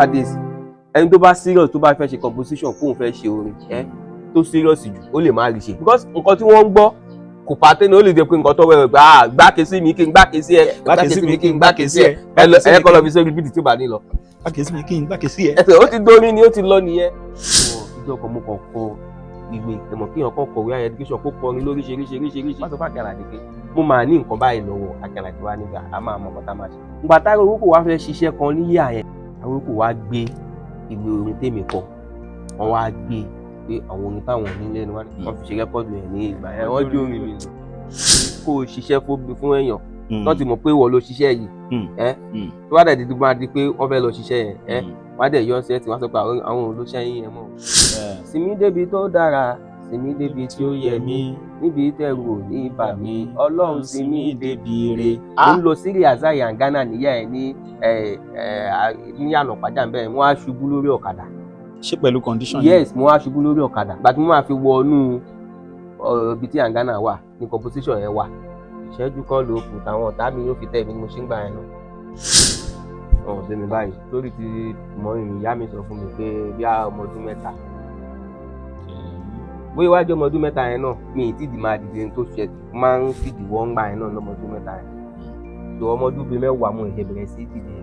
Nowadays, ẹni tó bá serious, tó bá fẹ́ ṣe composition, kóun fẹ́ ṣe orin ẹ tó serious jù, ó lè má rí ṣe, because nǹkan tí wọ́n ń gbọ́ kò pàtẹ́ ní. Ó lè jẹ́ pé nǹkan tó wẹ̀rẹ̀ pé, ah, gbáke sí mi kí n gbáke sí ẹ, Gbáke sí mi kí n gbáke sí ẹ. Ẹ lọ, ẹ kọ́ lọ fi sórí beat tí ó bá ní lọ. Gbáke sí mi kí n gbáke sí ẹ. Ẹsẹ̀ ó ti dórí ni, ó ti lọ nìyẹn. Ìjọ kan, mo kàn kọ ìwé ẹ̀mọ̀ kí èèyàn kàn kọ̀wé higher education, kó kọrin lóríṣiríṣiríṣiríṣi. Wọ́n sọ fún Àkàlàdé pé mo máa ní nǹkan báyìí lọ́wọ́. Àkàlàdé wa nígbà a máa mọ nǹkan tá a máa ṣe. Ìgbà táwọn orúkọ wa fẹ́ ṣiṣẹ́ kan níyà yẹn, àwọn orúkọ wa gbé ìwé orin tèmi kọ, wọ́n wá gbé pé àwọn orin táwọn ní lẹ́nu wọ́n fi ṣe record yẹn ní ìgbà yẹn. Wọ́n jó orin mi lọ kó o ṣiṣẹ́ fún èèyàn tó ti mọ̀ pé ìwọ ló ṣiṣẹ́ yìí ẹ́, tó bá dẹ̀ di máa di pé wọ́n fẹ́ lọ ṣiṣẹ́ yẹn ẹ́, wọ́n á dẹ̀ yọ ọ́n tí wọ́n sọ pé àwọn òun ló ṣẹ́yìn yẹn mọ́. Sinmi débi tó dára, sinmi débi tí ó yẹ mí, níbi tẹ̀rù ò ní bà mí, Ọlọ́run sinmi débi ire. Mo ń lọ sí Riaza Yangana níyà ẹ ní ẹ ẹ ní ànàpájà bẹ́ẹ̀, wọ́n á ṣubú lórí ọ̀kadà. Ṣé pẹ̀lú condition yìí? Yes, mo wá ṣubú lórí ọ̀kadà. Gbà tí mo máa fi wọnú ibi tí Yangana wà ní composition yẹn wà, ìṣẹ́jú kan ló kù táwọn ọ̀tá mi yóò fi tẹ̀ mí ni mo ṣe ń gbà yẹn lọ. Ọ̀hún bí mi báyìí lórí ti mọ ìrìn, ìyá mi sọ fún mi pé bí a ọmọ ọdún 3, bóyá iwájú ọmọ ọdún 3 yẹn náà, mi ì tí ì máa dìde tó ṣe máa ń fìdí wọ́n gbà yẹn náà lọ́mọ ọdún 3 yẹn. Tó ọmọ ọdún bíi 10, mo ìṣe bẹ̀rẹ̀ sí dìde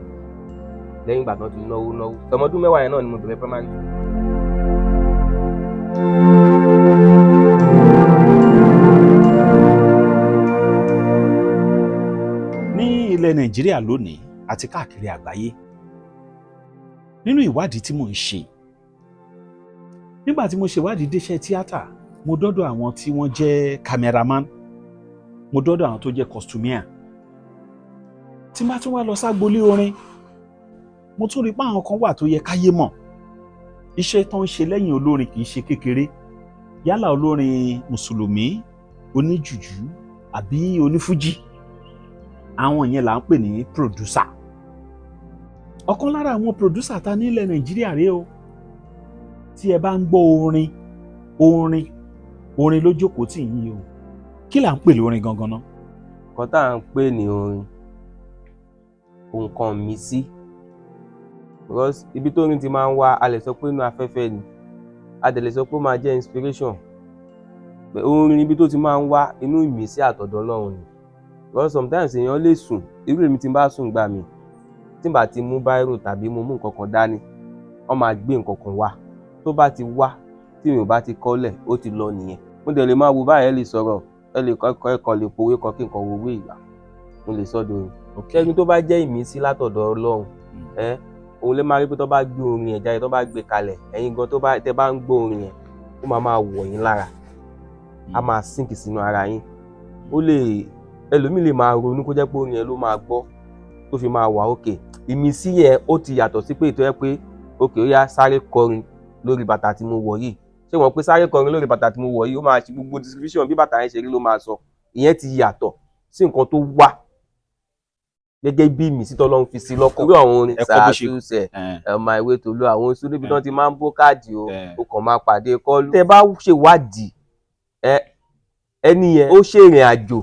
lẹ́yìn ìgbà tán ti náwó náwó. Ọmọ ọdún 10 yẹn náà ni mo bẹ̀rẹ̀ primary school. Ní ilẹ̀ Nàìjíríà lónìí àti káàkiri àgbáyé, nínú ìwádìí tí mò ń ṣe, nígbà tí mo ṣèwádìí déṣẹ́ tíátà, mo dọ́dọ̀ àwọn tí wọ́n jẹ́ cameraman, mo dọ́dọ̀ àwọn tó jẹ́ costumier. Tí n bá tún wá lọ ságbolé orin, mo tún rí pé àwọn kan wà tó yẹ káyé mọ̀, iṣẹ́ tó ń ṣe lẹ́yìn olórin kì í ṣe kékeré, yálà olórin mùsùlùmí, oníjùjú àbí onífújì. Àwọn yẹn là ń pè ní producer. Ọ̀kan lára àwọn producer ta nílẹ̀ Nàìjíríà rèé o. Tí ẹ bá ń gbọ́ orin, orin orin ló jókòó tì yín o. Kí là ń pè lórin gangan náà? Nǹkan tá à ń pè ní orin, nǹkan mi sí, because ibi tó orin ti máa ń wá, a lè sọ pé inú afẹ́fẹ́ ni, a dẹ̀ lè sọ pé ó máa jẹ́ inspiration. But orin, ibi tó ti máa ń wá, inú ìmísí àtọ̀dọ̀ Ọlọ́run ni, because sometimes èèyàn lè sùn. Irú èmi, tí n bá sùn gbà mí, tí n bá ti mú bírò tàbí mo mú nǹkan kan dání, wọ́n máa gbé nǹkan kan wá. Tó bá ti wá, tí mi ò bá ti kọ́lẹ̀, ó ti lọ nìyẹn. Mo dẹ̀ lè máa wo báyìí, ẹ lè sọ̀rọ̀, ẹ lè kọ́, ẹ kàn lè pòwe kan kí n kàn wo owó ìgbà, mo lè sọ́ dorin. Ṣẹ́gun, tó bá jẹ́ ìmísí látọ̀dọ̀ Ọlọ́run ẹ, òun lè máa rí pé tó bá gbé orin yẹn jáde, tó bá gbé kalẹ̀, ẹ̀yin gan tó bá tẹ bá ń gbọ́ orin yẹn, ó máa máa wọ̀ yín lára, á máa sink sínú ara yín. Ó lè, ẹlòmíì lè máa ronú, kó jẹ́ pé orin yẹn ló máa gbọ́ tó fi máa wà òkè. Ìmísí yẹn, ó ti yàtọ̀ sí pé ètò ẹ pé òkè ó yá, sáré kọrin lórí bàtà tí mo wọ̀ yìí. Ṣé wọ́n pé sáré kọrin lórí bàtà tí mo wọ̀ yìí, ó máa ṣe gbogbo description bí bàtà yẹn ṣe rí ló máa sọ. Ìyẹn ti yàtọ̀ sí nǹkan tó wá gẹ́gẹ́ bí ìmísí tọ́lọ́run fi sí lọ́kàn. Irú àwọn orin Ẹ̀kọ́ bó ṣe sàtúnṣe ọmọ ìwé tòlú, àwọn oṣù níbi tí wọ́n ti máa ń bó káàdì o, o kàn máa pàdé kọ́lù. Tẹ́ bá ṣèwádìí ẹ, ẹni yẹn ó ṣèrìn àjò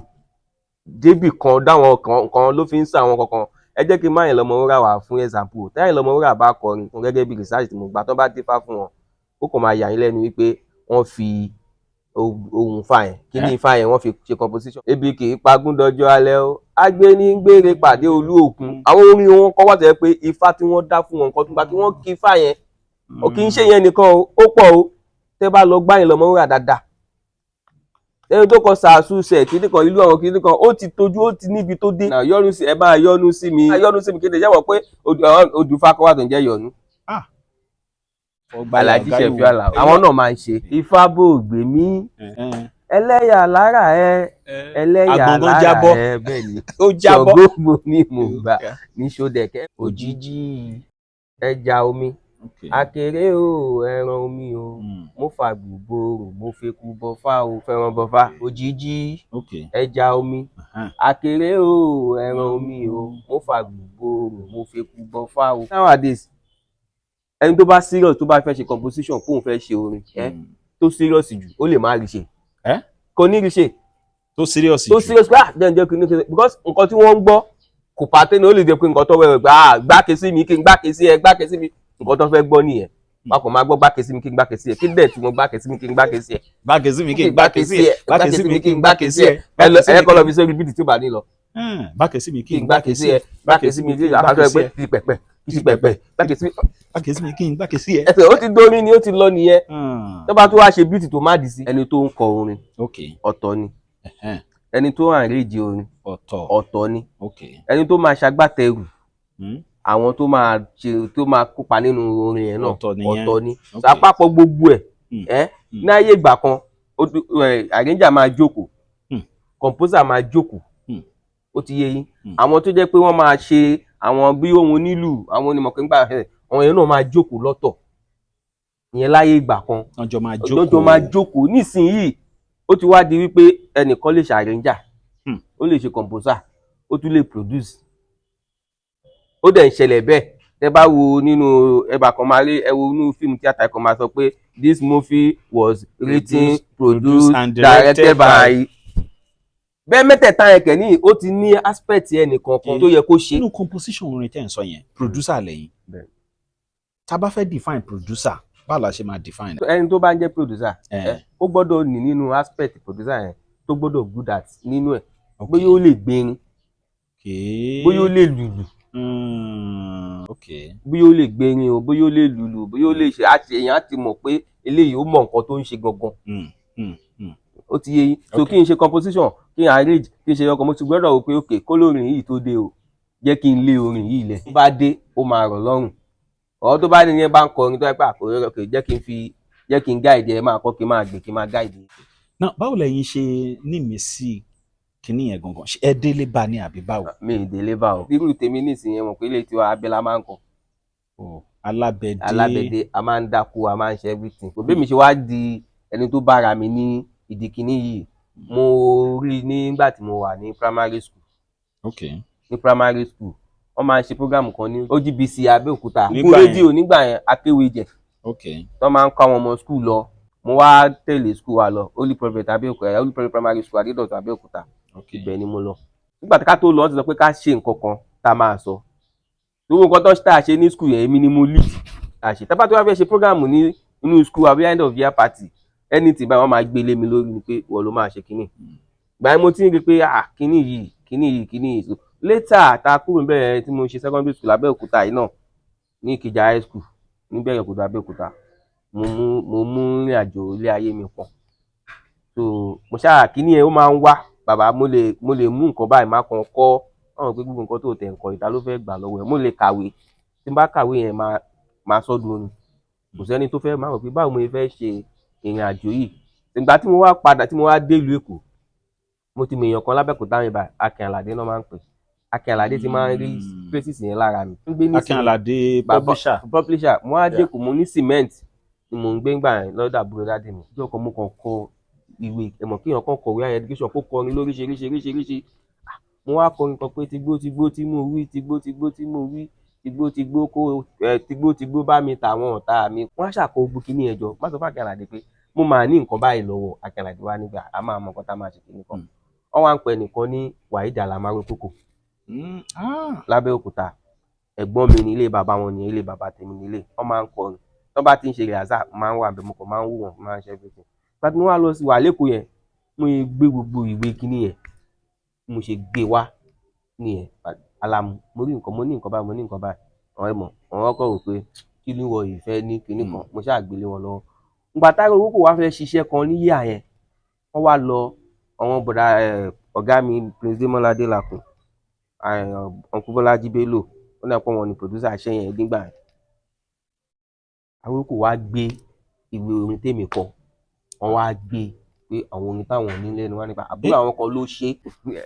débì kan dáwọn kan kan ló fi ń sọ àwọn kankan. Ẹ jẹ́ kí n má yẹn lọ́mọ wúrà wá fún example. Táyìn lọ́mọ wúrà bá kọrin fún, gẹ́gẹ́ bí research tí mo gbà, tó bá dífá fún wọn, ó kàn máa yà yín lẹ́nu wípé wọ́n fi ohun ifá yẹn, kí ní ifá yẹn, wọ́n fi ṣe composition. Ebi kì í pagún dọjọ́ alẹ́ o, agbéní gbére pàdé olú òkun. Àwọn orin wọn kọ́ wá tó yẹ pé ifá tí wọ́n dá fún wọn, nǹkan tó gba tí wọ́n kí ifá yẹn, ó kì í ṣe yẹn nìkan o, ó pọ̀ o. Tẹ́ bá lọ gbáyìn lọ́mọ wúrà dáadáa, ẹni tó kọ sàásùsẹ̀ kíní kan, ìlú àwọn kíní kan, ó ti tójú, ó ti níbi tó dé. Yọ́nú sí, ẹ bá yọ́nú sí mi, yọ́nú sí mi kéde. Yẹ́wọ̀ pé odù ifá kan wà tó ń jẹ́ yọ̀nú. Alhaji Ṣẹ̀fíù Àlàó, àwọn náà máa ń ṣe ifá bò gbé mí, ẹlẹ́yà lára ẹ, ẹlẹ́yà Àgbọ̀ngàn lára jábọ́. ẹ, bẹ́ẹ̀ ni. Ó jábọ́. Ṣọ̀gbọ́n mi mò gbà ní Ṣódẹ̀kẹ́, òjijì ẹja omi, akéré o, ẹran omi o, mo fàgbò mo feku bọfá o, fẹ́ràn bọfá, òjijì ẹja omi, akéré o, ẹran omi o, mo fàgbò mo feku bọfá o. Nowadays, ẹni tó bá serious, tó bá fẹ́ ṣe composition, kóun fẹ́ ṣe orin ẹ tó serious jù, ó lè má rí ṣe. Ẹ́? Kò ní rí ṣe. Tó serious tó jù. Serious pé, ah, jẹ́ ǹjẹ́ kí ní kí, because nǹkan tí wọ́n ń gbọ́ kò pàtẹ́ ni. Ó lè jẹ́ pé nǹkan tó wẹ̀rẹ̀ pé, ah, gbáke sí mi kí n gbáke sí ẹ, gbáke sí mi. Nǹkan tó fẹ́ gbọ́ nìyẹn. Wọn kò máa gbọ́ gbáke sí mi kí n gbáke sí ẹ, kí dẹ̀ tí mo gbáke sí mi kí n gbáke sí ẹ. Gbáke sí mi kí n gbáke sí ẹ, gbáke sí mi kí n gbáke sí ẹ. Ẹ lọ ẹ kọ́ lọ fi sórí beat tí ó bá ní lọ. Gbáke sí mi kí n gbáke sí ẹ, gbáke sí mi kí n gbáke sí ẹ, ti pẹ̀pẹ̀ kí ti pẹ̀pẹ̀ gbáke sí mi. Gbáke sí mi kí n gbáke sí ẹ. Ẹsẹ̀ ó ti dórí ni, ó ti lọ nìyẹn. Tó bá tó wá ṣe beat tó má dì sí, ẹni tó ń kọ orin ọ̀tọ̀ ni, ẹni tó arrange orin ọ̀tọ̀ ọ̀tọ̀ ni, ẹni tó máa ṣagbátẹrù àwọn tó máa ṣe, tó máa kópa nínú orin yẹn náà, ọ̀tọ̀ nìyẹn. Ọ̀tọ̀ ni. Àpapọ̀ gbogbo ẹ̀ ẹ́ ní ayé ìgbà kan, arranger máa jókòó, composer máa jókòó, ó ti yé yín? Àwọn tó jẹ́ pé wọ́n máa ṣe àwọn bí ohun onílù, àwọn onímọ̀ pé ńgbà ẹ̀, àwọn yẹn náà máa jókòó lọ́tọ̀. Ìyẹn láyé ìgbà kan. Wọ́n jọ máa jókòó. Lọ́jọ́ máa jókòó. Nísìnyìí, ó ti wá di wípé ẹnìkan lè ṣe arranger, ó lè ṣe composer, ó tún lè produce. Ó dẹ̀ ń ṣẹlẹ̀ bẹ́ẹ̀. Tẹ́ bá wo nínú ẹ̀bà kan, máa rí, ẹ wo inú fíìmù tíátà kan, máa sọ pé this movie was written, produced and directed directed by bẹ́ẹ̀. Mẹ́tẹ̀ẹ̀ta yẹn kẹ̀ ní, ó ti ní aspect ẹnìkọ̀ọ̀kan tó yẹ kó ṣe. Nínú composition orin tẹ́ ń sọ yẹn, producer lẹ́yìn. Bẹ́ẹ̀. Tá a bá fẹ́ define producer, báwo la ṣe máa define? Ẹni tó bá ń jẹ́ producer, ó gbọ́dọ̀ ní nínú aspect producer yẹn tó gbọ́dọ̀ good at nínú ẹ̀, bóyá ó lè gbérin, bóyá ó lè lùlù. Bóyá ó lè gbérin o, bóyá ó lè lùlù, bóyá ó lè ṣe àti èèyàn á ti mọ̀ pé eléyìí, ó mọ nǹkan tó ń ṣe gangan. Ó ti yé yín? So kí n ṣe composition, kí n arrange, kí n ṣe ọkọ̀, mo ti gbọ́dọ̀ wò pé ok, kólórin yìí tó dé o, jẹ́ kí n lé orin yìí lẹ̀. Tó bá dé, ó máa rọ̀ lọ́rùn. Ọ̀ tó bá ní yẹn bá ń kọrin tó yẹ pé àkóyọ, ok, jẹ́ kí n fi jẹ́ kí n guide ẹ, máa kọ́, kí n máa gbé, kí n máa guide. Náà, báwo lẹ̀yin ṣe nímìísí kinní yẹn gangan? Ṣé ẹ délé bá ní àbí báwo? Mi ì délé bá o. Irú tèmi nísìnyẹn, mọ̀ pé ilé tiwa, abẹ́ la máa ń kọ. Oh, alábẹ́dé. Alábẹ́dé, a máa ń dáko, a máa ń ṣe everything. Òbí mi ṣe wá di ẹni tó bára mi ní ìdí kinní yìí, mo rí i nígbà tí mo wà ní primary school. Ní primary school, wọ́n máa ń ṣe program kan ní OGBC Abẹ́òkúta. Nígbà Ogun yẹn. rédíò nígbà yẹn, Akéwìjẹ, tó máa ń kọ́ àwọn ọmọ school lọ. Mo wá tẹ̀lé school wa lọ, Holy Prophet Abẹ́òkúta, Holy Prophet Primary School, Adédọ̀tun, Abẹ́òkúta. Ibẹ̀ ni mo lọ. Nígbà tí ká tó lọ, wọ́n ti sọ pé ká ṣe nǹkan kan tá a máa sọ. Gbogbo nǹkan tó ń tá a ṣe ní school yẹn, èmi ni mo lead a ṣe. Tá bá tó wá fẹ́ ṣe program ní inú school àbí end of year party, anything báyìí, wọ́n máa gbé lé mi lórí ni pé wọ́n ló máa ṣe kínní. Ìgbà yẹn mo ti ń rí i pé ah, kínní yìí, kínní yìí, kínní yìí. So later tá a kúrò níbẹ̀ tí mo ṣe secondary school Abẹ́òkúta yìí náà, ní Ìkìjà High School níbẹ̀rẹ̀ Òkúta, Abẹ́òkúta, mo mú ìrìn àjò ilé ayé mi pọ̀. So mo ṣáà kínní yẹn, ó máa ń wá. Bàbá, mo lè mú nǹkan báyìí, má kàn kọ́ ọ̀hún pé gbogbo nǹkan tó tẹ̀ ń kọ ìta ló fẹ́ gbà lọ́wọ́ ẹ̀. Mo lè kàwé, tí n bá kàwé yẹn, máa sọ́dún orin. Kò sẹ́ni tó fẹ́ máa rò pé báwo mo fẹ́ ṣe ìrìn àjò yìí. Ìgbà tí mo wá padà, tí mo wá dé ìlú Èkó, mo ti mọ èèyàn kan lábẹ́òkúta yẹn báyìí, Akin Àlàdé náà máa ń pè. Akin Àlàdé ti máa ń rí traces yẹn lára mi. Ń gbé ní Akin Àlàdé, publisher. Publisher. Mo wá dé Èkó, mo ní cement ni mò ń gbé ńgbà yẹn lọ́dọ̀ àbúrò daddy mi. Ọjọ́ kan, mo kàn kọ ìwé ẹ̀mọ̀ kí èèyàn kàn kọ̀wé higher education, kó kọrin lóríṣiríṣiríṣiríṣi. Mo wá kọrin kan pé tigbó tigbó tí mo wí, tigbó tigbó tí mo wí, tigbó tigbó kó ẹ, tigbó tigbó bá mi tàwọn ọ̀tá mi. Wọ́n á ṣàkó gbogbo kíní yẹn jọ, má sọ fún Akin Àlàdé pé mo máa ní nǹkan báyìí lọ́wọ́. Akin Àlàdé wá nígbà a máa mọ nǹkan tá a máa ṣe kíní kan. Wọ́n wá ń pè nìkan ní Waheed Alamarókòkò lábẹ́òkúta. Ẹ̀gbọ́n mi ní ilé bàbá wọn ní ilé bàbá tèmi nílé. Wọ́n máa ń kọrin. Tó bá ti ń ṣe rehearsal, máa ń wà bẹ́ẹ̀, mo kàn máa ń wò wọ́n, máa ń ṣe everything. Ìgbà tí mo wá lọ sí wà lẹ́kọ̀ọ́ yẹn, mo yẹ gbé gbogbo ìwé kíní yẹn, mo ṣe gbé wá nìyẹn. Alamu, mo rí nǹkan, mo ní nǹkan báyìí, mo ní nǹkan báyìí. Àwọn ẹ̀mọ̀ àwọn kọ̀ rò pé kí ló wọ ìfẹ́ ní kíní kan. Mo ṣáà gbélé wọn lọ́wọ́. Ìgbà táwọn owó kò wá fẹ́ ṣiṣẹ́ kan ní yíyà yẹn, wọ́n wá lọ àwọn bọ̀dà, ọ̀gá mi, Prince Demola Adelakun, Uncle Bọ́lájí Bello, ó dà pé wọn ni producer iṣẹ́ yẹn nígbà yẹn. Àwọn kò wá gbé ìwé orin tèmi kọ, wọ́n wá gbé pé àwọn orin táwọn ní lẹ́nu wá nípa àbúrò àwọn kan ló ṣe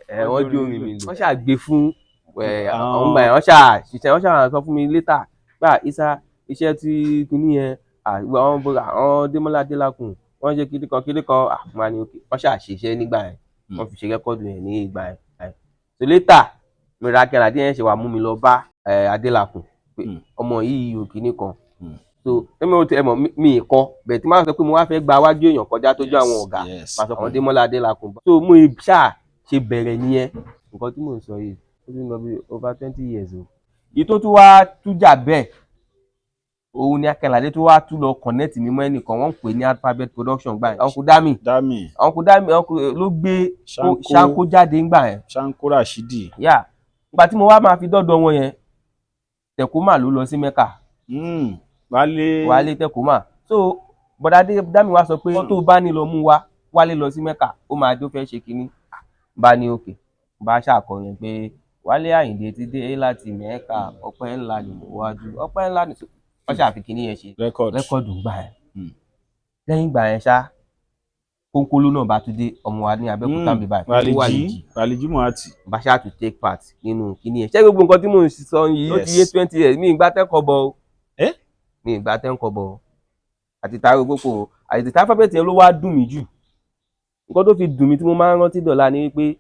ẹ, wọ́n jó orin mi lò. Wọ́n ṣáà gbé fún àwọn ọgbà yẹn, wọ́n ṣáà ṣiṣẹ́, wọ́n ṣáà sọ fún mi later gbà isa iṣẹ́ tí kinní yẹn, àwọn bọ̀dà, àwọn Démọ́lá Adélakùn, wọ́n ṣe kinní kan kinní kan àmọ́ ní òkè. Wọ́n ṣáà ṣiṣẹ́ nígbà yẹn, wọ́n fi ṣe record yẹn ní ìgbà yẹn. So later mi ra Akin Àlàdé yẹn ṣe wà mú mi lọ bá Adélakùn pé ọmọ yìí ò kinní kan. So ẹ̀mí ò tẹ ẹ mọ̀ mi ì kọ́ bẹ́ẹ̀ tí máa sọ pé mo wá fẹ́ gba wájú èèyàn kọjá tó jẹ́ àwọn ọ̀gá, máa sọ fún Démọ́lá Adélakùn. So mo ṣáà ṣe bẹ̀rẹ̀ nìyẹn. Nǹkan tí mò ń sọ yìí, ó ti ń lọ bí over 20 years o. Èyí tó tún wá tújà bẹ́ẹ̀. Òun ni Akínládé tó wá tún lọ connect mi mọ́ ẹnìkan, wọ́n ń pè ní Alphabet Production gbà yẹn, Uncle Dami. Dami. Uncle Dami, Uncle ló gbé Shanko. Shanko jáde ńgbà yẹn. Shanko Rashidi. Yà, ìgbà tí mo wá máa fi dọ́dọ̀ wọn yẹn, Tẹ̀kúmà ló lọ sí Mẹ́kà. Wálé. Wálé Tẹ̀kúmà. So bọ̀dá Dami wá sọ pé wọ́n tó bá ní lọ mú wa wálé lọ sí Mẹ́kà, ó máa jó fẹ́ ṣe kínní. Bá ní òkè bá ṣàkọrin pé Wálé Àyìndé ti dé láti Mẹ́kà, ọpẹ́ ńlá ni mo wájú, ọpẹ́ ńlá ni wọ́n ṣàfi kínní yẹn ṣe record. Record gbà yẹn. Lẹ́yìn ìgbà yẹn ṣá, kónkóló náà bá tún dé, ọmọ wa ní Abẹ́òkúta bí báyìí. Wálé Wálé Jí. Jí. Wálé Jí Muhati. Bá ṣáà tún take part nínú kíní yẹn. Ṣé gbogbo nǹkan tí mò ń sọ yìí ó ti yé 20 years, mi ì gbá tẹ́kọ̀ọ́ bọ̀ o. Eh? Mi ì gbá tẹ́kọ̀ọ́ bọ̀ o. Àti tààrọ̀ gbogbo àti tààrọ̀ alphabet yẹn ló wá dùn mí jù. Nǹkan tó fi dùn mí tí mo máa ń rántí dọ̀la ni wípé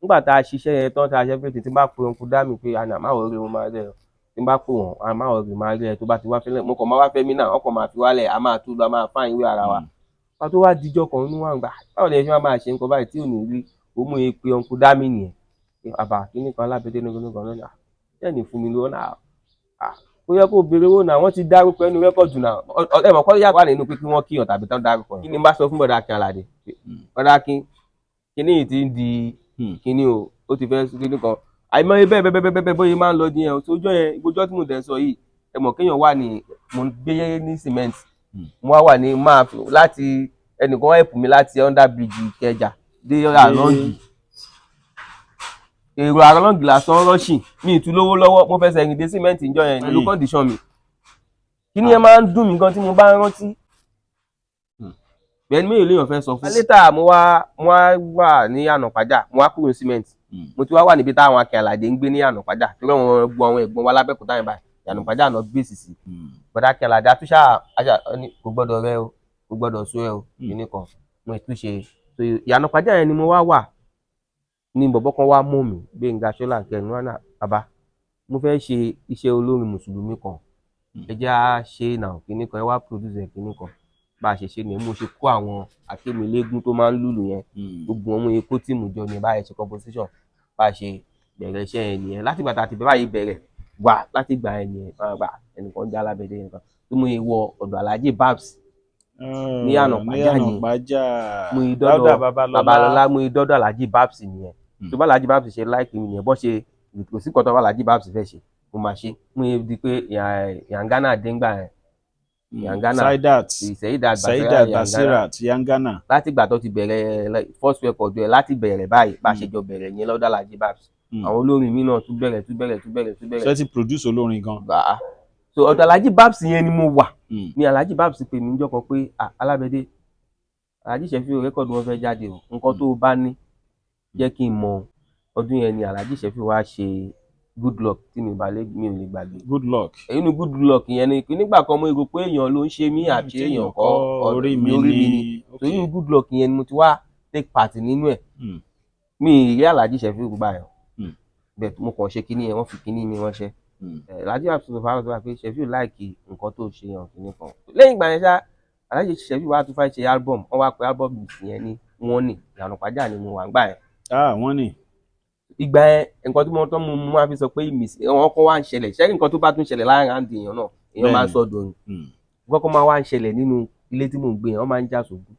nígbà tá a ṣiṣẹ́ yẹn tán, tá a ṣe everything, tí n bá pe Uncle Dami pé àná má wọrí, mo máa rí ẹ. Tí n bá pè wọ́n, àná má wọrí, máa rí ẹ tó bá ti wá fẹ́lẹ̀. Mo kàn máa wá fẹ́ mi náà, ọkàn máa fi wálẹ̀, a máa tú lọ, a máa fáyín wé ara wa. Wá tó wá dijọ́ kan inú wa ń gbà, báwo ni ẹ ṣe máa máa ṣe nǹkan báyìí tí ò ní rí ó mú e pé Uncle Dami nìyẹn pé àbá kíní kan alábẹ́dẹ́ ní kíní kan lọ́nà ẹ̀ ní fún mi lówó náà. Ó yẹ kó béèrè owó náà, wọ́n ti dárúkọ ẹnu record náà. Ẹ mọ̀ kọ́ yàtọ̀ wà nínú pé kí wọ́n kíyàn tàbí tán dárúkọ yẹn. Kí ni n bá sọ fún bọ̀dá Akin Aládé? Bọ̀dá Akin, kíní yìí ti ń di kíní o, ó ti fẹ́ kíní kan àìmọye bẹ́ẹ̀ bẹ́ẹ̀ bẹ́ẹ̀ bẹ́ẹ̀ bóyá máa ń lọ di yẹn o. Sójọ́ yẹn, ìgbójọ́ tí mo dẹ̀ sọ yìí, ẹ mọ̀ kéèyàn wà ní mo ń gbé ní cement, mo wá wà ní máa láti ẹnìkan help mi láti under bridge Ìkẹjà dé àlọ́ǹgì, èrò àlọ́ǹgì lásán rọ́ṣì mi ì tún lówó lọ́wọ́. Mo fẹsẹ̀ rìn dé cement ìjọ yẹn pẹ̀lú condition mi. Kíní yẹn máa ń dùn mí gan tí mo bá ń rántí. Bẹ́ẹ̀ni, mélòó lèèyàn fẹ́ sọ fún. Later mo wá wà ní Ànàpájà, mo wá kúrò ní cement. Mo ti wá wà níbi táwọn Akin Àlàdé ń gbé ní Ànàpájà, torí àwọn gbọ́ àwọn ẹ̀gbọ́n wa lábẹ́kúta yẹn báyìí, Ànàpájà náà gbèsè sí. Bọ́dá Akin Àlàdé àtúnṣe àṣà ní kò gbọ́dọ̀ rẹ o, kò gbọ́dọ̀ sú ẹ o. Kíní kan mo tún ṣe. So Ìyànàpájà yẹn ni mo wá wà ní bọ̀bọ́ kan wá mọ̀ mí, Gbénga Ṣọ́lá kẹrin wọn náà. Bàbá, mo fẹ́ ṣe iṣẹ́ olórin mùsùlùmí kan, ẹ jẹ́ á ṣe é náà, kíní kan, ẹ wá produce ẹ̀, kíní kan. Bá a ṣe ṣe nìyẹn. Mo ṣe kó àwọn akémilégún tó máa ń lùlù yẹn, gbogbo wọn, mú kó team jọ ní báyìí, ṣe composition. Bá a ṣe bẹ̀rẹ̀ iṣẹ́ yẹn nìyẹn. Láti ìgbà tá a ti báyìí bẹ̀rẹ̀ wà láti ìgbà yẹn nìyẹn. Máa gbà ẹnìkan já lábẹ́dẹ́ nìkan tó mú wọ ọ̀dọ̀ Alhaji Babs ní Ànàpájà ní ni. Ànàpájà. Mú i dọ́dọ̀ Dáúdà Babalọ́lá. Babalọ́lá, mú i dọ́dọ̀ Alhaji Babs nìyẹn. Tó bá Alhaji Babs ṣe like mi nìyẹn, bọ́ ṣe kò sí nǹkan tó bá Alhaji Babs fẹ́ ṣe, mo máa ṣe. Mú i di pé Yangana dé ńgbà yẹn. Yangana. Saidat. Saidat. Saidat Basirat Yangana. Láti ìgbà tó ti bẹ̀rẹ̀, like, first record ẹ̀, láti bẹ̀rẹ̀ báyìí, bá a ṣe jọ bẹ̀rẹ̀ yẹn lọ́dọ̀ Alhaji Babs. Àwọn olórin mi náà tún bẹ̀rẹ̀, tún bẹ̀rẹ̀, tún bẹ̀rẹ̀, tún bẹ̀rẹ̀. Ṣé ti produce olórin gan? Gbà á. So ọ̀dọ̀ Alhaji Babs yẹn ni mo wà ní Alhaji Babs pè mí níjọ́ kan pé, "Ah, Alábẹ́dé, Alhaji Sefiu record wọn fẹ́ jáde o, nǹkan tó o bá ní jẹ́ kí n mọ̀." Ọdún yẹn ni Alhaji Sefiu wá ṣe Good Luck tí mi ò bá lè, mi ò lè gbàgbé. Good Luck. Inú Good Luck yẹn ni nígbà kan mo rò pé èèyàn ló ń ṣe mí àti èèyàn kọ́, orí mi orí mi ni. ni. So inú Good Luck yẹn ni mo ti wá take part nínú ẹ̀. Mi ì rí Alhaji Sefiu gbà yẹn bẹ́ẹ̀, mo kàn ṣe kinní yẹn, wọ́n fi kinní mi ránṣẹ́. Alhaji Babs sọ fún àwọn pé Sefiu like nǹkan tó ṣe yàn kinní kan. Lẹ́yìn ìgbà yẹn ṣá, Alhaji Sefiu wá tún fẹ́ ṣe album, wọ́n wá pe album yẹn ní wọ́n ní Ìyànàpájà ni mo wà ń gbà yẹn. Ah, wọ́n ní. Ìgbà yẹn, nǹkan tí mo tọ́ mo máa fi sọ pé ìmísí àwọn kan wá ń ṣẹlẹ̀. Ṣé nǹkan tó bá tún ṣẹlẹ̀ láàrin àǹdí èèyàn náà, èèyàn máa ń sọ dòun. Nǹkan kan máa wá ń ṣẹlẹ̀ nínú ilé tí mò ń gbé yẹn, wọ́n máa ń jà sógun.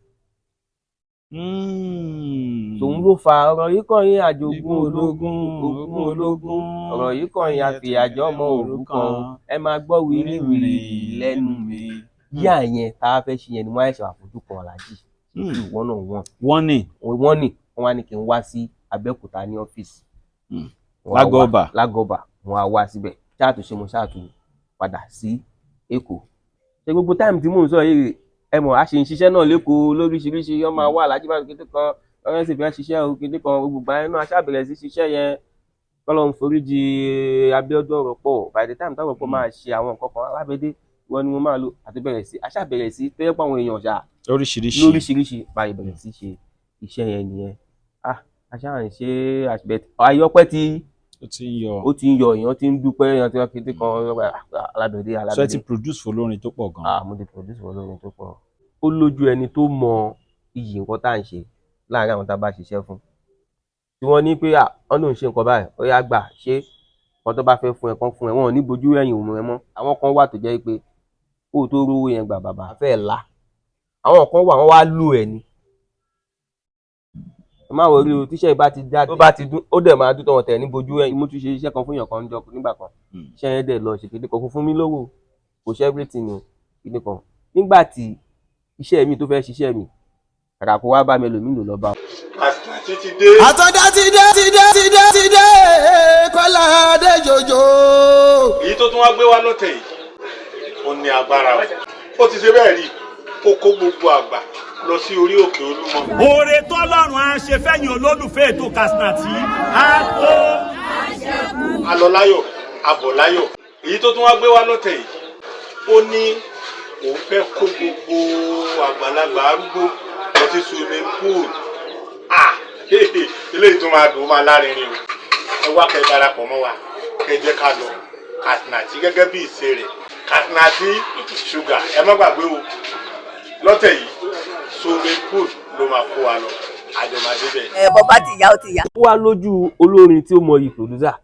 Tòun ló fa ọ̀rọ̀ yìí kàn yín, àjogún ológun, ogún ológun, ọ̀rọ̀ yìí kàn yín, àfìyàjọ́ ọmọ òrukàn, ẹ máa gbọ́ wìrìwìrì lẹ́nu mi. Yíyà yẹn tá a fẹ́ ṣe yẹn ni wọ́n á ṣe àfojú kan Alhaji wọ́n náà wọ́n. Wọ́n ní. Wọ́n ní wọ́n wá ní kí n wá sí Abẹ́òkúta ní ọ́fíìsì. Wọ́n á Lágọ̀ọ́ wá- Ọba. Lágọ̀ọ́bà, wọ́n á wá síbẹ̀. Ṣáàtú ṣe mo ṣáàtú padà sí Èkó. Ṣe gbogbo time tí mò ń sọ yìí, ẹ mọ̀ a ṣe ń ṣiṣẹ́ náà lẹ́kọ̀ọ́ lóríṣiríṣi. Wọ́n máa wà Alhaji bá kété kan, wọ́n sì fẹ́ ṣiṣẹ́ o kété kan. Gbogbo àyẹn náà a ṣáà bẹ̀rẹ̀ sí ṣiṣẹ́ yẹn, kọ́lọ́run foríjì Abíọ́dún ọ̀rọ̀ pọ̀. By the time táwọn pọ̀ máa ṣe àwọn nǹkan kan, Alábẹ́dé wọ́n ni mo máa lò àti bẹ̀rẹ̀ sí a ṣáà bẹ̀rẹ̀ sí tó yẹ pé àwọn èèyàn ṣá lóríṣiríṣi. Lóríṣiríṣi báyìí bẹ̀rẹ̀ sí ṣe iṣẹ́ yẹn nìyẹn. Ah, a ṣáà ń ṣe àṣìbẹ̀ ayọ́pẹ́ tí Ó ti ń yọ. Ó ti ń yọ, èèyàn ti ń dúpẹ́, èèyàn ti ń kété kan Alábẹ́dé. So ẹ Alábẹ́dé. ti produce fọlórin tó pọ̀ gan. Ah, mo ti produce fọlórin tó pọ̀. Ó lójú ẹni tó mọ iyì nǹkan tá à ń ṣe láàárín àwọn tá a bá ṣiṣẹ́ fún, tí wọ́n ní pé à wọ́n lòún ṣe nǹkan báyìí, ó yá gbà ṣe. Nǹkan tó bá fẹ́ fún ẹ kán fún ẹ, wọn ò ní bojú ẹ̀yìn òun ẹ mọ́. Àwọn kan wà tó jẹ́ pé Kó o tó rówó yẹn gbà, bàbá fẹ́ẹ̀ la. Àwọn kan wà, wọ́n wá lù ẹ̀ ni. Ẹ má worry o, tíṣẹ́ bá ti jáde, tó bá ti dún, ó dẹ̀ máa dún tọwọ́ tẹ̀ ní bojú ẹ̀. Mo tún ṣe iṣẹ́ kan fún èèyàn kan jọ nígbà kan. Iṣẹ́ yẹn dẹ̀ lọ ṣe kéde kan, kò fún mi lówó, kò ṣe everything o, kíní kan. Nígbà tí iṣẹ́ mi tó fẹ́ ṣiṣẹ́ mi, kàkà kó wá bá mi, ẹlòmíì ló lọ bá. Àti ti dé. Àtọ́já ti dé, ti dé, ti dé, ti dé, Kọ́lá Adéjọjọ. Èyí tó tún wá gbé wá lọ́tẹ̀ yìí, ó ní agbára o. Ó ti ṣe bẹ́ẹ̀ rí, ó kó gbogbo àgbà lọ sí orí òkè Olúmọ. Oore tọ́lọ́run á ṣe fẹ́yìn olólùfẹ́ ètò Katsina á tó. Alọ́láyọ̀ abọ̀láyọ̀. Èyí tó tún wá gbé wá lọ́tẹ̀ yìí, ó ní òun fẹ́ kó gbogbo àgbàlagbà arúgbó lọ sí swimming pool. Ah, eléyìí tó máa dùn, ó máa lárinrin o. Ẹ wá kẹ́ darapọ̀ mọ́ wa, kẹ́ jẹ́ ká lọ Katsina gẹ́gẹ́ bí ìṣe rẹ̀, Katsina Sugar. Ẹ má gbàgbé o, lọ́tẹ̀ yìí, swimming pool ló máa kó wa lọ, àjọmọdé bẹ́ẹ̀. Ẹ bọ́ bá ti yá, ó ti yá. Ó wá lójú olórin tí ó mọyì producer,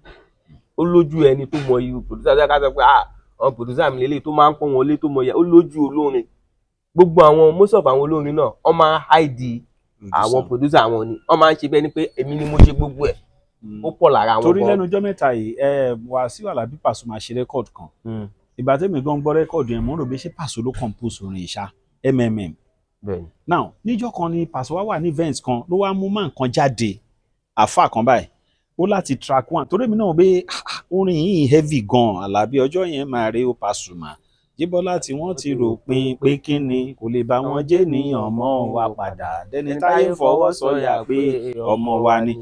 ó lójú ẹni tó mọyì producer tó yẹ ká sọ pé, ah, àwọn producer mi lélẹ̀ tó máa ń pọ́n wọn lé, tó mọyì. Ó lójú olórin. Gbogbo àwọn, most of àwọn olórin náà, wọ́n máa ń hide àwọn producer wọn ni. Wọ́n máa ń ṣe bẹ́ẹ̀ ni pé èmi ni mo ṣe gbogbo ẹ̀. Ó pọ̀ lára wọn Torí gan. lẹ́nu ọjọ́ mẹ́ta yìí, ẹ Wàsíù Àlàbí Pasuma ṣe record kan. Ìgbà tẹ́mi gan gbọ́ record yẹn, mo ń rò bí ṣé Paso ló compose orin ìṣá Bẹ́ẹ̀ni. Now, níjọ́ kan ni Paso wá wà ní event kan, ló wá mú máa nǹkan jáde, àfa kan báyìí, ó láti track one. Torí èmi náà pé, ah, orin yìí heavy gan. Àlàbí ọjọ́ yẹn máa rí ó Pasuma Jíbọ́lá tí wọ́n ti rò pin pé kí ni kò lè bá wọn jẹ́ níyàn mọ́ wa padà dẹni táyé fọwọ́ sọ̀yà pé ọmọ wa ni.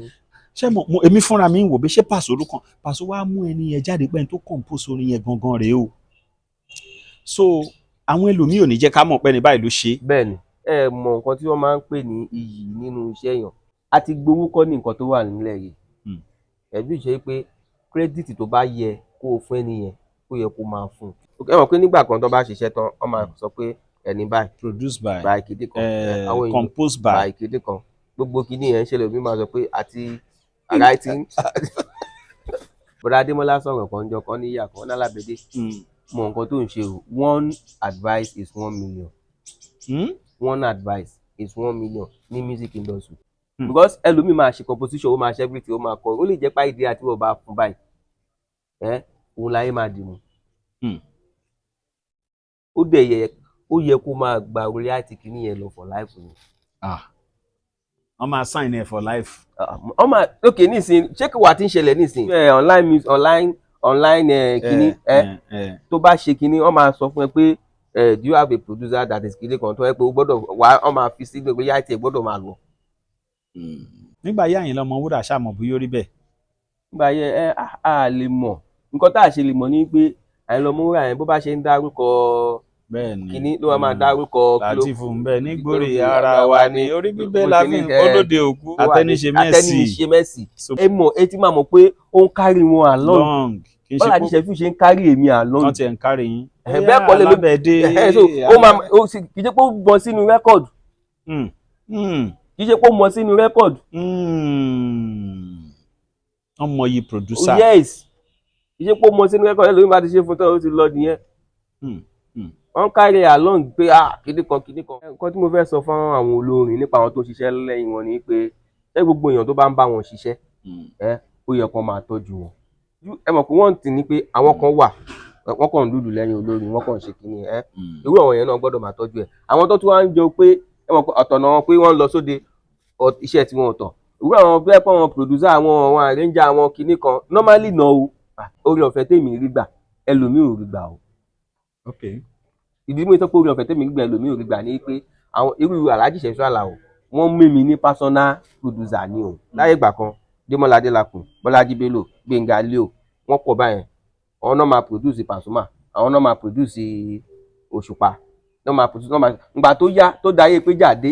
Ṣé mo èmi fúnra mi ń wò bí ṣé Paso ló kàn. Paso wá mú ẹni yẹn jáde pé ẹni tó compose orin yẹn gangan rèé o. So àwọn ẹlòmíì ò ní jẹ́ ká mọ̀ pé ẹni báyìí ló ṣe. Bẹ́ẹ̀ni, ẹ mọ nǹkan tí wọ́n máa ń pè ní iyì nínú iṣẹ́ yàn àti gbowó kọ́ ní nǹkan tó wà nílẹ̀ yìí. Ẹ̀bí ìṣe pé credit tó bá yẹ kó o fún ẹni yẹn, ó yẹ kó máa fún un. Ẹ mọ̀ pé nígbà kan tó bá ṣiṣẹ́ tán, wọ́n máa sọ pé ẹni báyìí Produced by, by kéde kan, àwọn èèyàn composed by, by kéde kan. Gbogbo kíní yẹn ń ṣẹlẹ̀, omi máa sọ pé àti writing. Bọ́dá Adémọ́lá sọ̀rọ̀ kan jọ kan níyà kan nálábẹ́dé mọ nǹkan tó ń ṣe o. One advice is 1 million. One advice is 1 million ní music industry. Because ẹlòmíì máa ṣe composition, ó máa ṣe everything, ó máa kọ, ó lè jẹ́ pé idea tí wọ́n bá fún báyìí, ẹ òun láyé máa dì mú. Ó dẹ̀ yẹ, ó yẹ kó máa gba royalty kìíní yẹn lọ for life ni. Ah, wọ́n máa sign ẹ̀ for life. Wọ́n máa, ok, nísìnyí, ṣé kí wàá ti ń ṣẹlẹ̀ nísìnyí? Online music, online kìíní, tó bá ṣe kìíní, wọ́n máa sọ fún ẹ pé, do you have a producer that is kìíní kan tó yẹ pé o gbọ́dọ̀ wá, wọ́n máa fi sí royalty ẹ gbọ́dọ̀ máa lọ. Nígbà yá Àyìnlá Ọmọwúrà ṣàmọ̀ bóyá ó rí bẹ́ẹ̀. Nígbà yẹn, ẹ á lè mọ̀. Nǹkan tá a ṣe lè mọ̀ ni pé Àyìnlá Ọmọwúrà yẹn, bó bá ṣe ń dárúkọ Bẹ́ẹ̀ ni. kínní ló máa dárúkọ. Látìfù ń bẹ nígbòrè ara wa ni orí bíbẹ́ la fi ń olóde òkú atẹniṣe Mercy. Atẹniṣe Mercy. Ẹ mọ̀, ẹ ti máa mọ̀ pé ó ń carry wọn along. Long kì í ṣe Bọ́lá jíṣẹ́ fi ṣe ń carry èmi along. Wọ́n ti ẹ̀ ń carry yín. Bẹ́ẹ̀ kọ́ lè ló Alábẹ́dé. So ó máa ó sì kì í ṣe pé ó mọ sínú record. Kì í ṣe pé ó mọ sínú record. Wọ́n mọyì producer. Yes, kì í ṣe pé ó mọ sínú record. Ẹlòmíì bá ti ṣe fún tán, ó ti lọ nìyẹn. Wọ́n carry along pé, ah, kíní kan, kíní kan. Nǹkan tí mo fẹ́ sọ fún àwọn olórin nípa àwọn tó ń ṣiṣẹ́ lẹ́yìn wọn ni pé, ṣé gbogbo èèyàn tó bá ń bá wọn ṣiṣẹ́, ẹ ó yẹ kó máa tọ́jú wọn. Ẹ mọ̀ pé wọ́n ti ní pé àwọn kan wà, wọ́n kàn ń lùlù lẹ́yìn olórin, wọ́n kàn ń ṣe kíní ẹ. Irú àwọn yẹn náà gbọ́dọ̀ máa tọ́jú ẹ̀. Àwọn tó tún wá ń jọ pé, ẹ mọ̀ pé ọ̀tọ̀nà wọn pé wọ́n ń lọ sóde, iṣẹ́ tí wọn ọ̀tọ̀. Irú àwọn bẹ́ẹ̀ pé àwọn producer, àwọn arranger, àwọn kinní kan normally náà o, oore ọ̀fẹ́ tèmi rí gbà, ẹlòmíì ò rí gbà o. Ìdí mú ìtọ́ pé oore ọ̀fẹ́ tèmi rí gbà, ẹlòmíì ò rí gbà ní pé àwọn irú Alhaji Ṣẹ̀fíù Àlàó, wọ́n mú mi ní personal producer ni o. Láyé ìgbà kan, Démọ́lá Adélakùn, Bọ́lájí Bello, Gbénga Leo, wọ́n pọ̀ báyẹn. Àwọn náà máa produce Pasuma, àwọn náà máa produce Òṣùpá, náà máa produce náà máa. Ìgbà tó yá, tó dayé pé jáde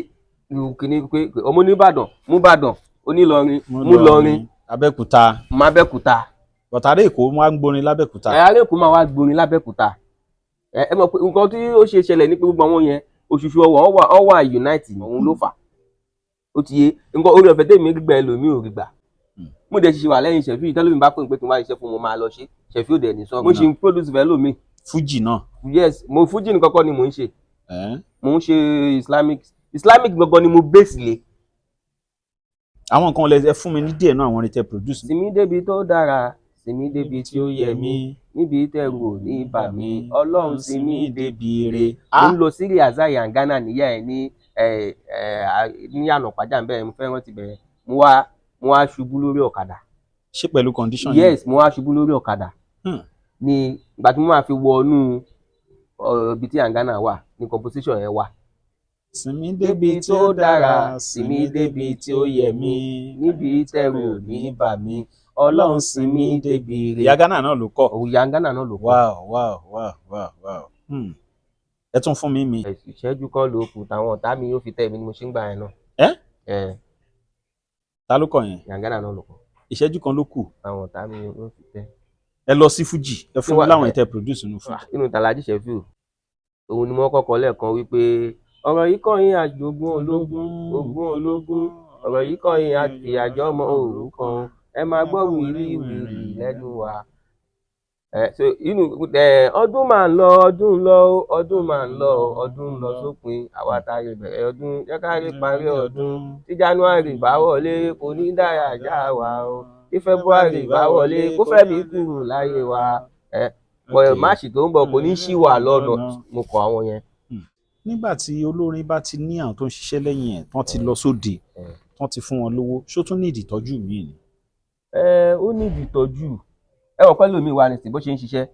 irú kìíní pé ọmọ oníbàdàn mú Bàdàn, onílọrin mú lọrin, Abẹ́òkúta, mú Abẹ́òkúta. Bọ̀tàrí Èkó wọ́n á ń gborin lábẹ́òkúta. Ẹ ará Èkó máa wá gborin lábẹ́òkúta. Ẹ mọ̀ pé nǹkan tí ó ṣe ṣẹlẹ̀ ní pé gbogbo àwọn yẹn, òṣùṣù ọwọ́ wọn wà unite, òun ló fà ó ti yé. Nǹkan orí ọ̀fẹ́ tèmi rí gbà, ẹlòmíì ò rí gbà. Mo dẹ̀ ṣe wà lẹ́yìn Ṣẹ̀fíù, tẹ́lómi bá pè mí pé kí n wá iṣẹ́ fún, mo máa lọ ṣe. Ṣẹ̀fíù dẹ̀ ní sọ mo ṣe ń produce fẹ́ lómi. Fújì náà. Yes, mo fújì nìkan kọ́ ni mò ń ṣe. Ẹ́. Mò ń ṣe Islamic. Islamic gangan ni mo base lé. Àwọn nǹkan lẹ, ẹ fún mi ní díẹ̀ náà àwọn orin tẹ produce. Sinmi débi tó dára, sinmi débi tí ó yẹ mí, níbi tẹrù ò ní bà mí, Ọlọ́run sinmi débi ire. Mo ń lọ sí Riaza Yangana níyà ẹ ní ẹ ẹ ní ànàpájà ń bẹ̀rẹ̀, mo fẹ́ rántí bẹ̀rẹ̀, mo wá ṣubú lórí ọ̀kadà. Ṣé pẹ̀lú condition yẹn? Yes, mo wá ṣubú lórí ọ̀kadà. Ní ìgbà tí mo máa fi wọnú ibi tí Yangana wà ní composition yẹn wà. Sinmi débi tí ó dára, sinmi débi tí ó yẹ mí, níbi tẹrù ò ní bà mí, Ọlọ́run sinmi débi ire. Ìyá Ghana náà ló kọ. Òun Yangana náà ló kọ. Wow. Ẹ tún fún mi mi. Ìṣẹ́jú kan ló kù táwọn ọ̀tá mi yóò fi tẹ̀ mí ni mo ṣe ń gbà yẹn náà. Ẹ́? Ẹ. Ta ló kọ yẹn? Yangana náà ló kọ. Ìṣẹ́jú kan ló kù. Táwọn ọ̀tá mi yóò fi tẹ̀. Ẹ lọ sí fújì, ẹ fún mi láwọn ìtẹ produce nínú fújì. Inú tàlájì Ṣẹ́fíù, òun ni mo kọ́kọ́ lẹ́ẹ̀kan wípé ọ̀rọ̀ yìí kàn yín àjogún ológun, ogún ológun, ọ̀rọ̀ yìí kàn yín ìyàjọ́ ọmọ òrukàn, ẹ máa gbọ́ wìrì wìrì lẹ́nu wa. Ẹ so inú ẹ ọdún máa ń lọ, ọdún ń lọ, ọdún máa ń lọ, ọdún ń lọ sópin, àwa tá a lè bẹ̀rẹ̀ ọdún jẹ́ ká rí parí ọdún. Tí January bá wọlé, kò ní dáyà já wa o. Tí February bá wọlé, kó fẹ́ mi kúrò láyé wa. Ẹ bọ̀ March tó ń bọ̀, kò ní ṣì wà lọ́nà. Mo kọ àwọn yẹn. Nígbà tí olórin bá ti ní àwọn tó ń ṣiṣẹ́ lẹ́yìn ẹ̀ tán ti lọ sóde, tán ti fún wọn lówó, ṣó tún ní ìdìtọ́jú míì ni? Ẹ, ó ní ìdìtọ́jú. Ẹ wọ́n pẹ́ lómi wà nísìnyí bó ṣe ń ṣiṣẹ́.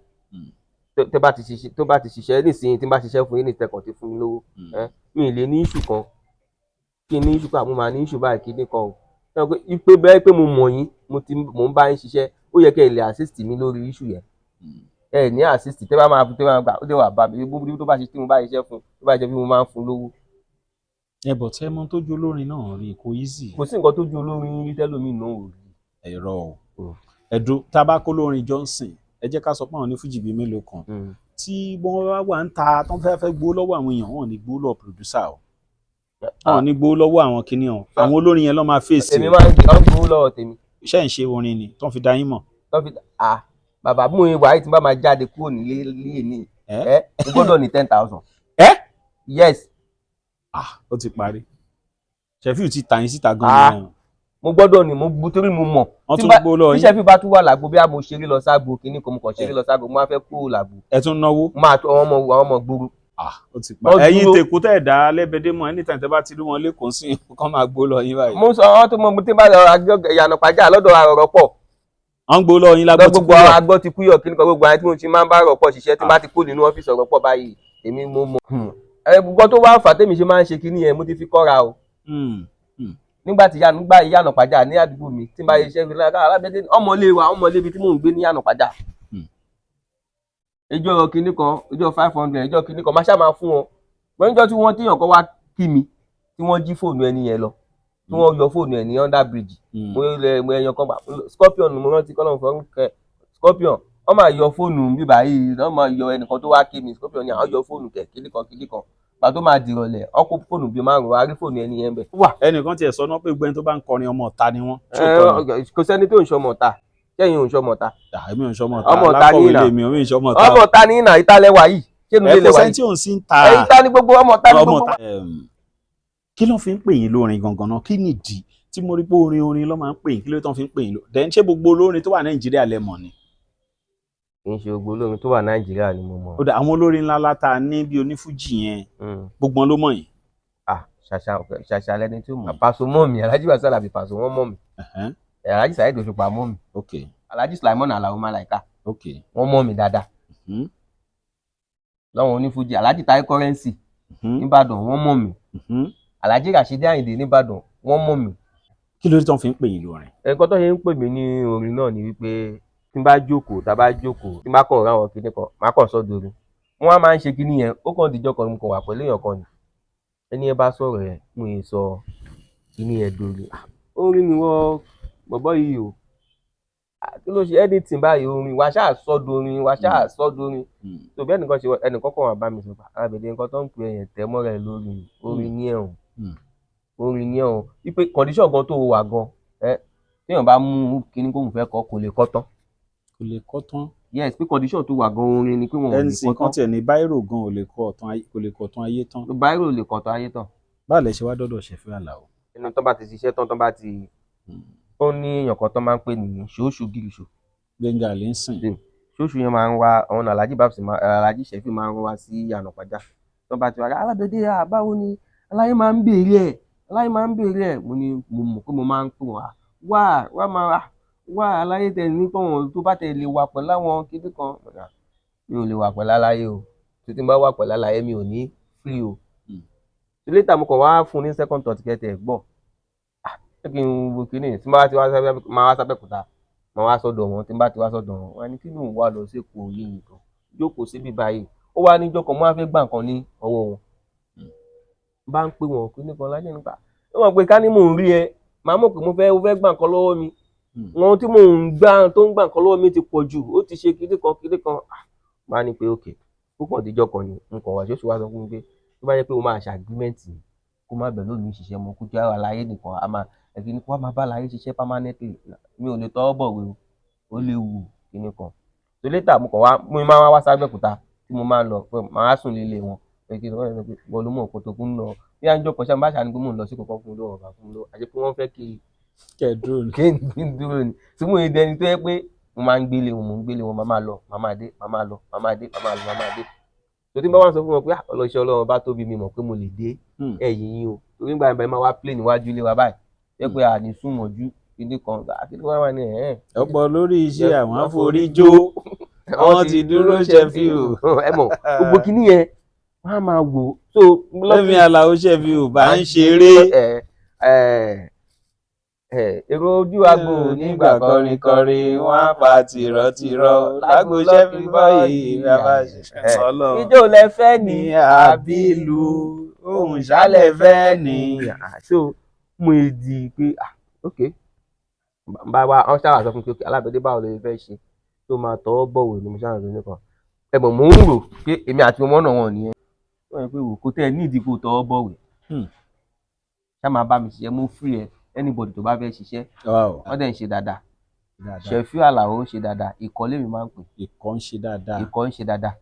Tó bá ti ṣiṣẹ́, tó bá ti ṣiṣẹ́ nísìnyí, tí n bá ṣiṣẹ́ fún yín ní ìtẹ̀kàn ti fún mi lówó, ẹ mi ì lè ní issue kan, kí n ní issue kan, àmọ́ màá ní issue báyìí kí ní kan o. Ẹ mọ̀ pé ipe bẹ́ẹ̀ pé mo mọ̀ yín, mo ti mò ń bá yín ṣiṣẹ́, ó yẹ kẹ́ ẹ lè assist mi lórí issue yẹn. Ẹ ní assist, tẹ́ bá máa tẹ́ bá máa gbà ó dé wà bá mi bó tó bá ṣe tí mo bá ṣiṣẹ́ fún, tó bá ṣe bí mo máa ń fún lówó. Ẹ bọ̀ tẹ́ mọ tójú olórin náà rí, kò easy. Kò sí nǹkan tójú olórin rí tẹ́lómi náà ò rí. Ẹ̀rọ o, ẹ̀dùn tá a bá kó lórin Johnson, ẹ jẹ́ ká sọ pé àwọn ní fújì bíi mélòó kan tí wọ́n bá wà ń ta tán fẹ́ fẹ́ gbowó lọ́wọ́ àwọn èèyàn, wọn ò ní gbowó lọ́wọ́ producer o, wọn ò ní gbowó lọ́wọ́ àwọn kinní o, àwọn olórin yẹn ló máa fèsì. Èmi máa ń gbé ọ́n gbowó lọ́wọ́ tèmi. Iṣẹ́ ń ṣe orin ni tán fi dá yín mọ̀. Tán fi ah bàbá mú ìwà yìí tí n bá máa jáde kúrò nílé líè ní ẹ, mo gbọ́dọ̀ ní 10,000. Ẹ? Yes. Ah, ó ti parí, Ṣẹ̀fíù ti tà yín síta gan-an nìyẹn. Mo gbọ́dọ̀ ní mo torí mo mọ̀. Wọ́n Tí tún gbó lọ́wọ́ tí yín. Ṣẹ̀fíù bá tún wà lágbo, bí a mo ṣeré lọ ságbo kínní kan, mo kàn ṣeré lọ ságbo, mo máa fẹ́ kúrò lágbo. Ẹ tún náwó. Mo máa tó àwọn ọmọ gbòòrò. Ah, ó ti Wọ́n parí. Ẹ̀yin dúró. tèkó tẹ̀ dá lẹ́bẹ̀dẹ́ mọ́, anytime tẹ́ bá ti rí wọn lẹ́kọ̀ọ́ sí kọ́ máa gbó lọ yín báyìí. Mo ń sọ àwọn tó mọ mo tí ń bá lọ ìyànà pàjá lọ́dọ̀ ọ̀rọ̀ pọ̀. Wọ́n ń gbó lọ yín lágbó lọ tí gbogbo àwọn agbọ́ ti kúyọ̀ kí nìkan, gbogbo àwọn tí mo ti máa ń bá ọ̀rọ̀ pọ̀ ṣiṣẹ́, tí n bá ti kó nínú ọ́fíìsì ọ̀rọ̀ pọ̀ báyìí, èmi mo mọ̀. Ẹ gbogbo tó wá fà tèmi ṣe máa ń ṣe kinní yẹn, mo ti fi kọ́ra o. Nígbà tí yanu gbá ìyànà pàjá ní àdúgbò mi tí n bá ṣiṣẹ́ fi lára alábẹ́dẹ́ ọmọlé wa, ọmọlé ibi tí mò ń gbé ní ìyànà pàjá. Ìjọ kinní kan, ìjọ 500, ìjọ kinní kan, máa ṣáà máa fún wọn. Wọ́n níjọ́ tí wọ́n téèyàn kan wá kí mi tí wọ́n jí fóònù ẹni yẹn lọ, tí wọ́n yọ fóònù ẹ̀ ní under bridge. Mo lẹ mo ẹyan kan gbà Scorpion, mo rántí kọ́lọ́n fọ́n kẹ Scorpion, wọ́n máa yọ fóònù bíbá yìí, wọ́n máa yọ ẹnìkan tó wá kí mi, Scorpion ni àwọn yọ fóònù kẹ kíní kan kíní kan. Gbà tó máa dìrọ̀lẹ́, wọ́n kó fóònù bíi márùn-ún, wá rí fóònù ẹni yẹn bẹ̀. Wà. Ẹnìkan tiẹ̀ sọ náà pé gbẹ́ni tó bá ń kọrin, ọmọ ọ̀ta ni wọ́n. Ṣé òótọ́ ni? Ẹ, kò sẹ́ni tó ń ṣọmọ ọ̀ta. Sẹ́yìn ò ń ṣọmọ ọ̀ta? Ah, èmi ò ń ṣọmọ ọ̀ta. Ọmọ ọ̀ta ní alákọ̀wé ìlà. lèmi, èmi ò ń ṣọmọ ọ̀ta. Ọmọ ọ̀ta ní ìnà ìtàlẹ́wà yìí, ṣé inú Ẹ ilé kò lẹ́wà sẹ́ni yìí? tí ò ń sí ń ta. Ẹ̀yin ta ní gbogbo ọmọ ọ̀ta ní Ọmọ gbogbo. ọ̀ta. Kí ló fi ń pè yín lórin gangan náà? Kí nìdí tí mo rí pé orin orin ló máa ń pè yín? Kí ló tán fi ń pè yín ló then? Ṣé gbogbo olórin tó wà Nàìjíríà lẹ mọ̀ ni? Kì í ṣe gbogbo olórin tó wà Nàìjíríà ni mo mọ̀. Ó dà, àwọn olórin ńlá látà ní bí onífújì yẹn, gbogbo wọn ló mọ̀ yín? Ah, ṣàṣà ṣàṣà lẹni tí ó mọ̀. Pàṣọ mọ̀ mi, Alhaji Wasiu Alabi Pàṣọ, wọ́n mọ̀ mi. Alhaji Saheed Òṣùpá mọ̀ mi. Alhaji Sulaimon Alao Malaika, wọ́n mọ̀ mi dáadáa. Lọ́wọ́n onífújì, Alhaji Taye Currency nìbàdàn, wọ́n mọ̀ mi. Alhaji Rasheed Ayinde nìbàdàn, wọ́n mọ̀ mi. Kí ló dé tán fi ń pè yín lórin? Nǹkan tó ṣe ń pè mí ní orin náà ni wípé tí n bá jókòó, tá a bá jókòó, tí n bá kàn ráwọn kinní kan, má kàn sọ́dọ̀ orin. Wọ́n á máa ń ṣe kinní yẹn. Ó kàn díjọ́ kan, mo kàn wà pẹ̀lú èèyàn kan ni, ẹni yẹn bá sọ̀rọ̀ yẹn, mo yẹn sọ kinní yẹn dorin. Ah, orin ni wọ́n bọ̀bọ́ yìí o. Ah, kí ló ṣe anything báyìí, orin wàá ṣáà sọ́dọ̀ orin, wàá ṣáà sọ́dọ̀ orin. Tó bẹ́ẹ̀ nìkan ṣe, ẹnìkan kàn wá bá mi sọ pé arábìnrin, nǹkan tó ń pè ẹ̀yẹ̀ tẹ́ mọ́ra ẹ̀ lórí orin ní ẹ̀hún, orin ní ẹ̀hún, wípé condition gan tó wà gan ẹ, téèyàn bá mú kinní kóhùn fẹ́ kọ́, kò lè kọ́ tán. Kò lè kọ́ tán. Yes, pé condition tó wà gan orin ni pé wọn ò lè NC kọ kan tán. Tiẹ̀ ní báírò gan ò lè kọ ọ̀tàn ayé, kò lè kọ ọ̀tàn ayé tán. Báírò lè kọ tán ayé tán. Báwo lẹ ṣe wá dọ́dọ̀ Ṣẹ̀fíù Àlàó? Ẹnu tán bá ti ṣiṣẹ́ tán, tán bá ti ó ní èèyàn kan tán máa ń pè ní Ṣóṣù Gìrìṣò. Gbẹ̀ngà Allyson. Ṣóṣù yẹn máa ń wá, àwọn Alhaji Babs máa, Alhaji Ṣẹ̀fíù máa ń wá sí Ìyànà Pàjá. Tán bá ti wá, "Alábẹ́dẹ́ à, báwo ni aláyé máa ń béèrè ẹ̀, aláyé máa ń béèrè ẹ̀." Mo ní mo mọ̀ pé mo máa ń pè wọ́n, wá wá máa wá aláyé tẹ ní pọ̀wọ̀n tó bá tẹ lè wà pẹ̀lú àwọn kíní kan. Mi ò lè wà pẹ̀lú aláyé o, tó tí n bá wà pẹ̀lú aláyé, mi ò ní free o. Later mo kàn wá fún un ní second thought kẹtẹ gbọ́, ah, ṣé kí n wo kíní tí n bá ti wá sábẹ́, máa wá sábẹ́kúta, máa wá sọ́dọ̀ wọn. Tí n bá ti wá sọ́dọ̀ wọn, wọn ní kí ló ń wá lọ sékòó yìí nìkan jókòó síbí báyìí? Ó wá níjọ́ kan, mo wá fẹ́ gbà nǹkan ní ọwọ́ wọn, bá ń pè wọ́n kíní kan lájẹ́ nípa ó mọ̀ pé ká ní mò ń rí ẹ, màá mọ̀ pé mo fẹ́, ó fẹ́ gbà nǹkan lọ́wọ́ mi. Wọn tí mò ń gbà, tó ń gbà nǹkan lọ́wọ́ mi ti pọ̀ jù, ó ti ṣe kíní kan kíní kan. Máa ní pé ok, ó kàn díjọ́ kan ni nǹkan wà ṣóṣù wá sọ fún mi pé tó bá jẹ́ pé o máa ṣe agreement, kó má bẹ̀ lómi ṣiṣẹ́ mọ́, kó jẹ́ àlàyé nìkan, a máa ẹ̀kíní, kó wá máa bá àlàyé ṣiṣẹ́ permanently. Mi ò lè tọwọ́ bọ̀wé o, ó léwu kíní kan. So later mo kàn wá, mo máa wá sábẹ́òkúta tí mo máa ń lọ pé màá sùn nílé wọn pé kí wọ́n sọ pé wọ́n ló mọ̀ nǹkan tó kún lọ bí à ń jọ kan ṣáà, bá ṣàní pé mò ń lọ sí kọ̀ọ̀kan fún un lówó, ọ̀gá fún un lówó, àti pé wọ́n fẹ́ kí Kẹ́ ẹ dúró ni. Kí n dúró ni tí mo dẹni tó yẹ pé mo máa ń gbélé wọn, mo ń gbélé wọn, màá máa lọ, màá máa dé, màá máa lọ, màá máa dé, màá máa lọ, màá máa dé. Tó tí n bá wà sọ fún wọn pé ọlọ́ṣẹ́ Ọlọ́run bá tóbi, mi mọ̀ pé mo lè dé ẹ̀yìn yín o, torí nígbà yẹn máa wá play níwájú ilé wa báyìí jẹ́ pé àní sùn mọ́jú kíní kan, kíní kan wà ní ẹ̀. Ọ̀pọ̀ lórí iṣẹ́ àwọn àforí jó, àwọn ti dúró Ṣẹ̀fíù. Ẹ mọ̀ gbogbo kíní yẹn, wọ́n á máa wò so. Lẹ́mi Àlàó Ṣẹ̀fíù bá ń ṣeré. Èrò ojú agbo nígbà kọrin kọrin, wọn á pa tìrọtìrọ lágbo Ṣẹ̀fíù báyìí bàbá sọlọ. Ijó lẹ fẹ́ ní àbílù ohun ṣálẹ̀ fẹ́ ní. So mo di pé ah ok, bá wa wọn ṣáà sọ fún mi pé Alábẹ́dé, báwo lè fẹ́ ṣe tó máa tọwọ́ bọ̀wé ni? Mo ṣáà rò nìkan, ẹ̀gbọ́n, mò ń rò pé èmi àti ọmọ náà wọn nìyẹn, wọ́n yẹ pé wò kó tẹ́ ẹ ní ìdí kó tọwọ́ bọ̀wé, ṣá máa bá mi ṣiṣẹ́, mo free ẹ, anybody tó bá fẹ́ ṣiṣẹ́. Wọ́n dẹ̀ ń ṣe dáadáa. Ṣẹ̀fíù Àlàó ń ṣe dáadáa, ìkọ́lé mi máa ń pè. Ìkọ́ ń ṣe dáadáa. Ìkọ́ ń ṣe dáadáa.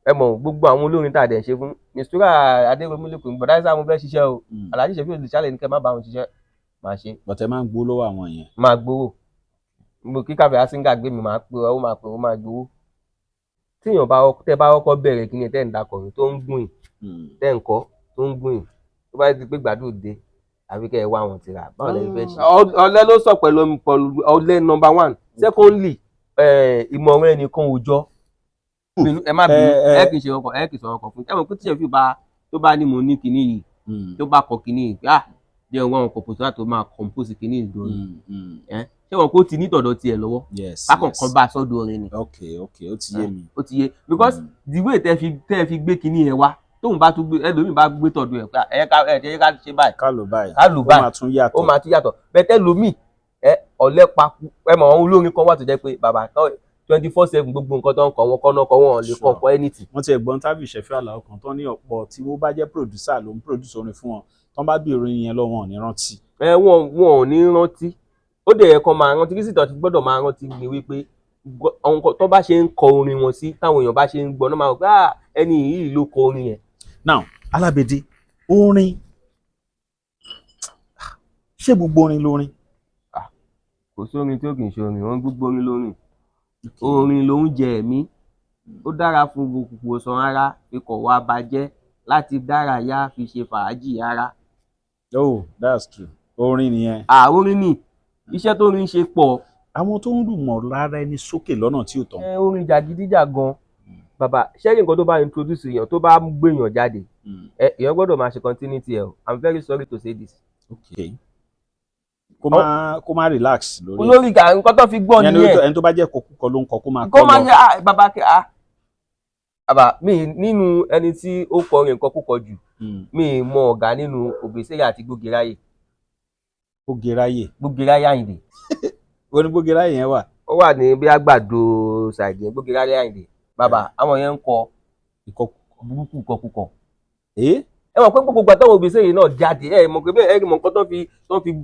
Ẹ mọ̀ gbogbo àwọn olórin tá a dẹ̀ ṣe fún Mistura Adéròmílẹ̀kùn, bọ̀dá ìsá, mo fẹ́ ṣiṣẹ́ o, Alhaji Ṣẹ̀fíù olùṣàlẹ̀ ní kẹ́ má bá wọn ṣiṣẹ́, máa ṣe. Bọ̀tẹ́ máa ń gbó lọ́wọ́ àwọn yẹn. Máa gbowó, mo kí káfíń asinga gbé mi, máa pè ó, máa pè ó, máa gbowó. Tíyàn bá tẹ́ bá kọ́kọ́ bẹ̀rẹ̀ kí ni tẹ́ ń dakọ̀rin tó ń gùn yìí, tẹ́ ń kọ́ tó ń gùn yìí, tó bá ti pé gbàdúrà dé àbí kẹ́ ẹ wá wọn tìrà, báwo lẹ fẹ́ ṣe? Ọ̀lẹ ló sọ pẹ̀lú ọ̀lẹ number one. Secondly, ìmọ̀ràn ẹnìkan ò jọ. Ẹ má bínú, ẹ kì í ṣe ọkọ, ẹ kì í sọ̀rọ̀ ọkọ fún ẹ mọ̀ pé tíṣẹ̀ fi bá tó bá ní mo ní kinní yìí, tó bá kọ kinní yìí, ah, jẹ́ wọn àwọn composer tó máa compose kinní yìí dòní ẹ, ṣé wọn kò ti ní tọ̀dọ̀ tiẹ̀ lọ́wọ́ bákan kan bá a sọ́dọ̀ orin ni. Ok, ó ti yé mi. Ó ti yé because the way tẹ́ fi gbé kinní yẹn wá, tóun bá tún gbé, ẹlòmíì bá gbé tọ̀dọ̀ ẹ̀ pé ẹ ká ẹ ká ṣe báyìí, ká lò báyìí, ká lò báyìí, ó máa tún yàtọ̀. Ó máa tún yàtọ̀. Bẹ́tẹ̀ lómi ẹ ọ̀lẹ́ paku, ẹ mọ̀ àwọn olórin kan wà tó jẹ́ pé bàbá 24/7, gbogbo nǹkan tó ń kọ wọn kọ́ náà kọ́, wọn lè kọ́ kọ́ anything. Wọ́n ti ẹ̀gbọ́n tábìlì Ṣẹ̀fíù Àlàó kan tó ní ọ̀pọ̀ tí wọ́n bá jẹ́ producer ló ń produce orin fún wọn, tó ń bá bí orin yẹn lọ, wọn ò ní rántí. Ẹ wọn ò ní rántí, ó dẹ̀ yẹ kán máa rántí. Kí sì tó ti gbọ́dọ̀ máa rántí ni wípé àwọn nǹkan tó bá ṣe ń kọ orin wọn sí, táwọn èèyàn bá ṣe ń gbọ́ náà, máa rò pé ah, ẹni yìí ló kọ orin yẹn. Now, Alábẹ́dé, orin, ṣé gbogbo orin lórin? Kò sórin tí ó kì í ṣe orin wọn, gbogbo orin lórin. Orin ló ń jẹ ẹ̀mí, ó dára fún gbogbo san ara, ikọ̀ wa bàjẹ́ láti dárayá, fi ṣe fàájì ara. Oh, that's true, orin nìyẹn. Orin ni iṣẹ́ tó rin ṣe pọ̀. Àwọn tó ń rùmọ̀ lára ẹni sókè lọ́nà tí ò tọ́. Ẹ orin jàgídíjàgan, bàbá, ṣẹ́yìn nǹkan tó bá introduce èèyàn, tó bá gbèyàn jáde, ẹ èèyàn gbọ́dọ̀ máa ṣe continuity ẹ o. I'm very sorry to say this. Ok, kó má relax lórí ẹ̀. Olórí nǹkan tó fi gbọ́ Ìyẹn ni nìyẹn. Ẹni tó bá jẹ́ kọkúkọ ló ń kọ, kó máa kó kọ máa lọ. yẹ ah, bàbá kí ah, bàbá mi nínú ẹni tí ó kọrin nǹkan kúkọ jù, mi mọ ọ̀gá nínú Òbésèré àti Gbógiráyè. Gbógiráyè. Gbógiráyè Àyìndé. Ó ní Gbógiráyè yẹn wà. Ó wà ní bí àgbàdo ṣàìdí Gbógiráyè Àyìndé, bàbá, àwọn yẹn ń kọ ìkọkúkọ burúkú kọkúkọ. Ẹ Ẹ mọ̀ pé gbogbo ìgbà táwọn Obesere náà jáde, ẹ mọ̀ pé bẹ́ẹ̀, ẹ mọ̀ nǹkan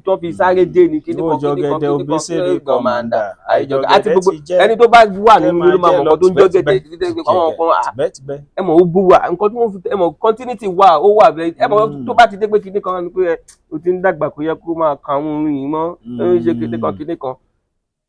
tó fi sáré dé ni kíní kan kíní kan kíní kan. Obesere commander. Àìjọ àti gbogbo ẹni tó bá wà nínú ló máa mọ̀ nǹkan tó ń jọ́gẹ̀dẹ̀ títí àwọn kan à. Tìbẹ́tìbẹ́. Ẹ mọ̀, ó bú wa nǹkan tí wọ́n fi, ẹ mọ̀, continuity wà, ó wà bẹ́ẹ̀. Ẹ mọ̀, tó bá ti dé pé kíní kan ni pé ẹ o ti ń dàgbà, kó yẹ kó máa ka àwọn orin yìí mọ́, ó ń ṣe kíní kan kíní kan.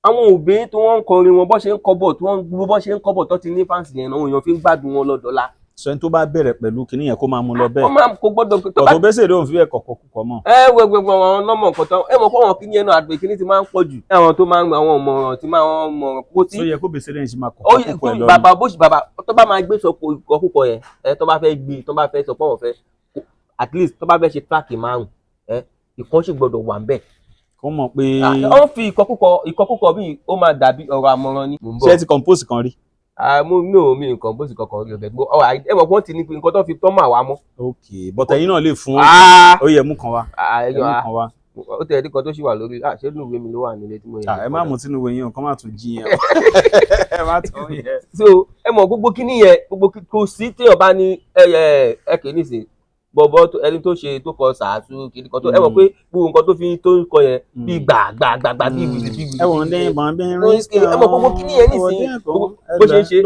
Àwọn òbí tí wọ́n ń kọrin wọn, bọ́ ṣe ń kọ́ bọ̀, tí wọ́n bọ́ ṣe ń kọ́ bọ̀, tó ti ní fans yẹn náà, èèyàn fi ń gbádùn wọn lọ́dọ̀ọ́lá. Sọ ẹni tó bá bẹ̀rẹ̀ pẹ̀lú kinní yẹn, kó máa mú lọ bẹ́ẹ̀. Wọ́n máa kó gbọ́dọ̀ tó bá ọ̀tọ̀ Obesere òun fi bẹ́ẹ̀ kọ̀kọ́ kúkọ mọ́. Ẹ wẹ gbogbo àwọn nọmọ nǹkan tán, ẹ mọ̀ pé àwọn kíní yẹn náà, àgbẹ̀ kíní ti máa ń pọ̀ jù, àwọn tó máa ń àwọn ọmọràn tí máa ń mọ̀ràn kó tí Tó yẹ kó Obesere yẹn ṣe máa ó kọ̀kọ́ yẹ kúkọ ẹ̀ kó lọ. Bàbá bó ṣe bàbá tó bá máa gbé sọ ìkọkúkọ yẹn, ẹ tó bá fẹ́ gbé, tó bá fẹ́ sọ pé wọ́n fẹ́, at least tó bá fẹ́ ṣe track márùn, ẹ ìkan sì gbọ́dọ̀ wà ń bẹ̀. Kó mọ̀ pé Ó ń fi ìkọkúkọ bíi ó máa dàbí ọ̀rọ̀ àmọ̀ràn ni. Mò ń bọ̀. Ṣé ẹ ti compose kan rí? Ah, mo mi ò mi nǹkan bó sì kankan rí ọbẹ̀ gbọ́ ọ. Ẹ mọ̀ pé wọ́n ti ní pé nǹkan tó fi tọ́ mọ́ àwa mọ́. Ok, but ẹ̀yin náà lè fún Ah! ó yẹ mú kan wá. Ah, Ẹ mú kan wá. Ó tẹ̀lé kan tó ṣì wà lórí, ah, ṣé inú ìwé mi ló wà nílé tí mo yẹ. Ah, ẹ má mú sínú ìwé yín o, kán má tún jí yẹn o. Ẹ má tún yẹn. So ẹ mọ̀ gbogbo kíní yẹn, gbogbo kò sí téèyàn bá ní ẹ ẹ ẹ kì í nìsín bọ̀bọ̀ ẹni tó ṣe tó kọ sàásù kíní kan tó, ẹ mọ̀ pé gbogbo nǹkan tó fi tó ń kọ yẹn bíi gbà gbà gbà gbà, bíi wìlì bíi wìlì. Ẹ wọ̀n ní ìbọn bí Ẹ mọ̀ gbogbo kíní yẹn nísìnyí, bó ṣe ń ṣe,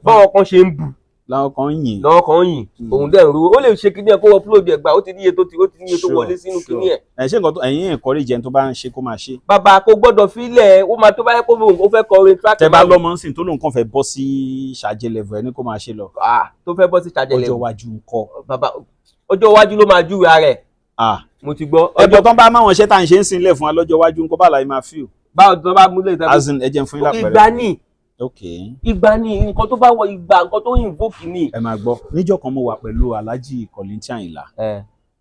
báwọn kan ṣe ń bù làwọn kan ń yìn. Lọ́wọ́ kan ń yìn, òun dẹ̀ ń ro, ó lè ṣe kíní ẹ̀ kó upload ẹ̀ gbà, ó ti níye tó ti ó ti níye tó wọlé sínú kíní ẹ̀. Ẹ ṣé nǹkan tó ẹ̀yin encourage ẹni tó bá ń ṣe kó máa ṣe. Bàbá kò gbọ́dọ̀ fílẹ̀, ó máa tó bá yẹ kó ó fẹ́ kọrin track. Tẹ bá lọ́mọ ń sìn tó lóun kàn fẹ́ bọ́ sí ṣàjẹ level, ẹ ní kó máa ṣe lọ. Ah, tó fẹ́ bọ́ sí ṣàjẹ Ọjọ́ level. iwájú ńkọ́? Bàbá, ọjọ́ iwájú ló máa júwe ara ẹ̀. Ah. Mo ti gbọ́. Ẹjọ́ tó ń bá máwọn iṣẹ́ tá à ń ṣe ń sìn lẹ̀ fún wa lọ́jọ́ iwájú ńkọ́, bá láyé máa feel? Báwo tó bá múlẹ̀ ìtàgé. As in, ẹ jẹ́ n fún yín lápẹẹrẹ. Ìgbà ní ìgbà ní nǹkan tó bá wọ ìgbà, nǹkan tó invoke ní. Ẹ máa gbọ́, níjọ́ kan mo wà pẹ̀lú Alhaji Kollington Àyìnlá,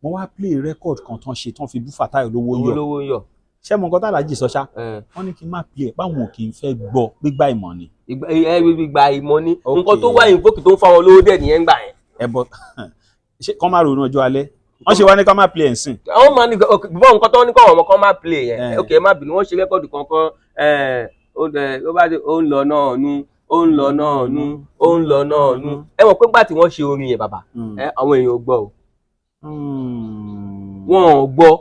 mo wá play record kan tán ṣe tán fi bú Fatai Olówó yọ. Olówó yọ. Ṣé mo nǹkan tá Alhaji sọ ṣá? Wọ́n ní kí n má play ẹ̀, báwọn ò kì í fẹ́ gbọ́ gbígbà ìmọ̀ ni. Ìgbà ẹ ìgbà ìmọ̀ ni nǹkan tó wá invoke tó ń fa wọn lówó dẹ̀ nìyẹn gbà yẹn. Ẹ bọ ṣé kán má ronú ọjọ́ alẹ́, wọ́n ṣe wá ní ká má play ẹ̀ ń sìn. Àwọn máa ní bọ́ nǹkan tó ní kọ́ ọmọ kan máa play yẹn. Ok, ẹ má bínú, wọ́n ṣe record kankan, ó bá dé, ó ń lọ náà nú, ó ń lọ náà nú, ó ń lọ náà nú. Ẹ mọ̀ pé gbà tí wọ́n ṣe orin yẹn, bàbá, ẹ àwọn èèyàn ò gbọ́ o, wọn ò gbọ́.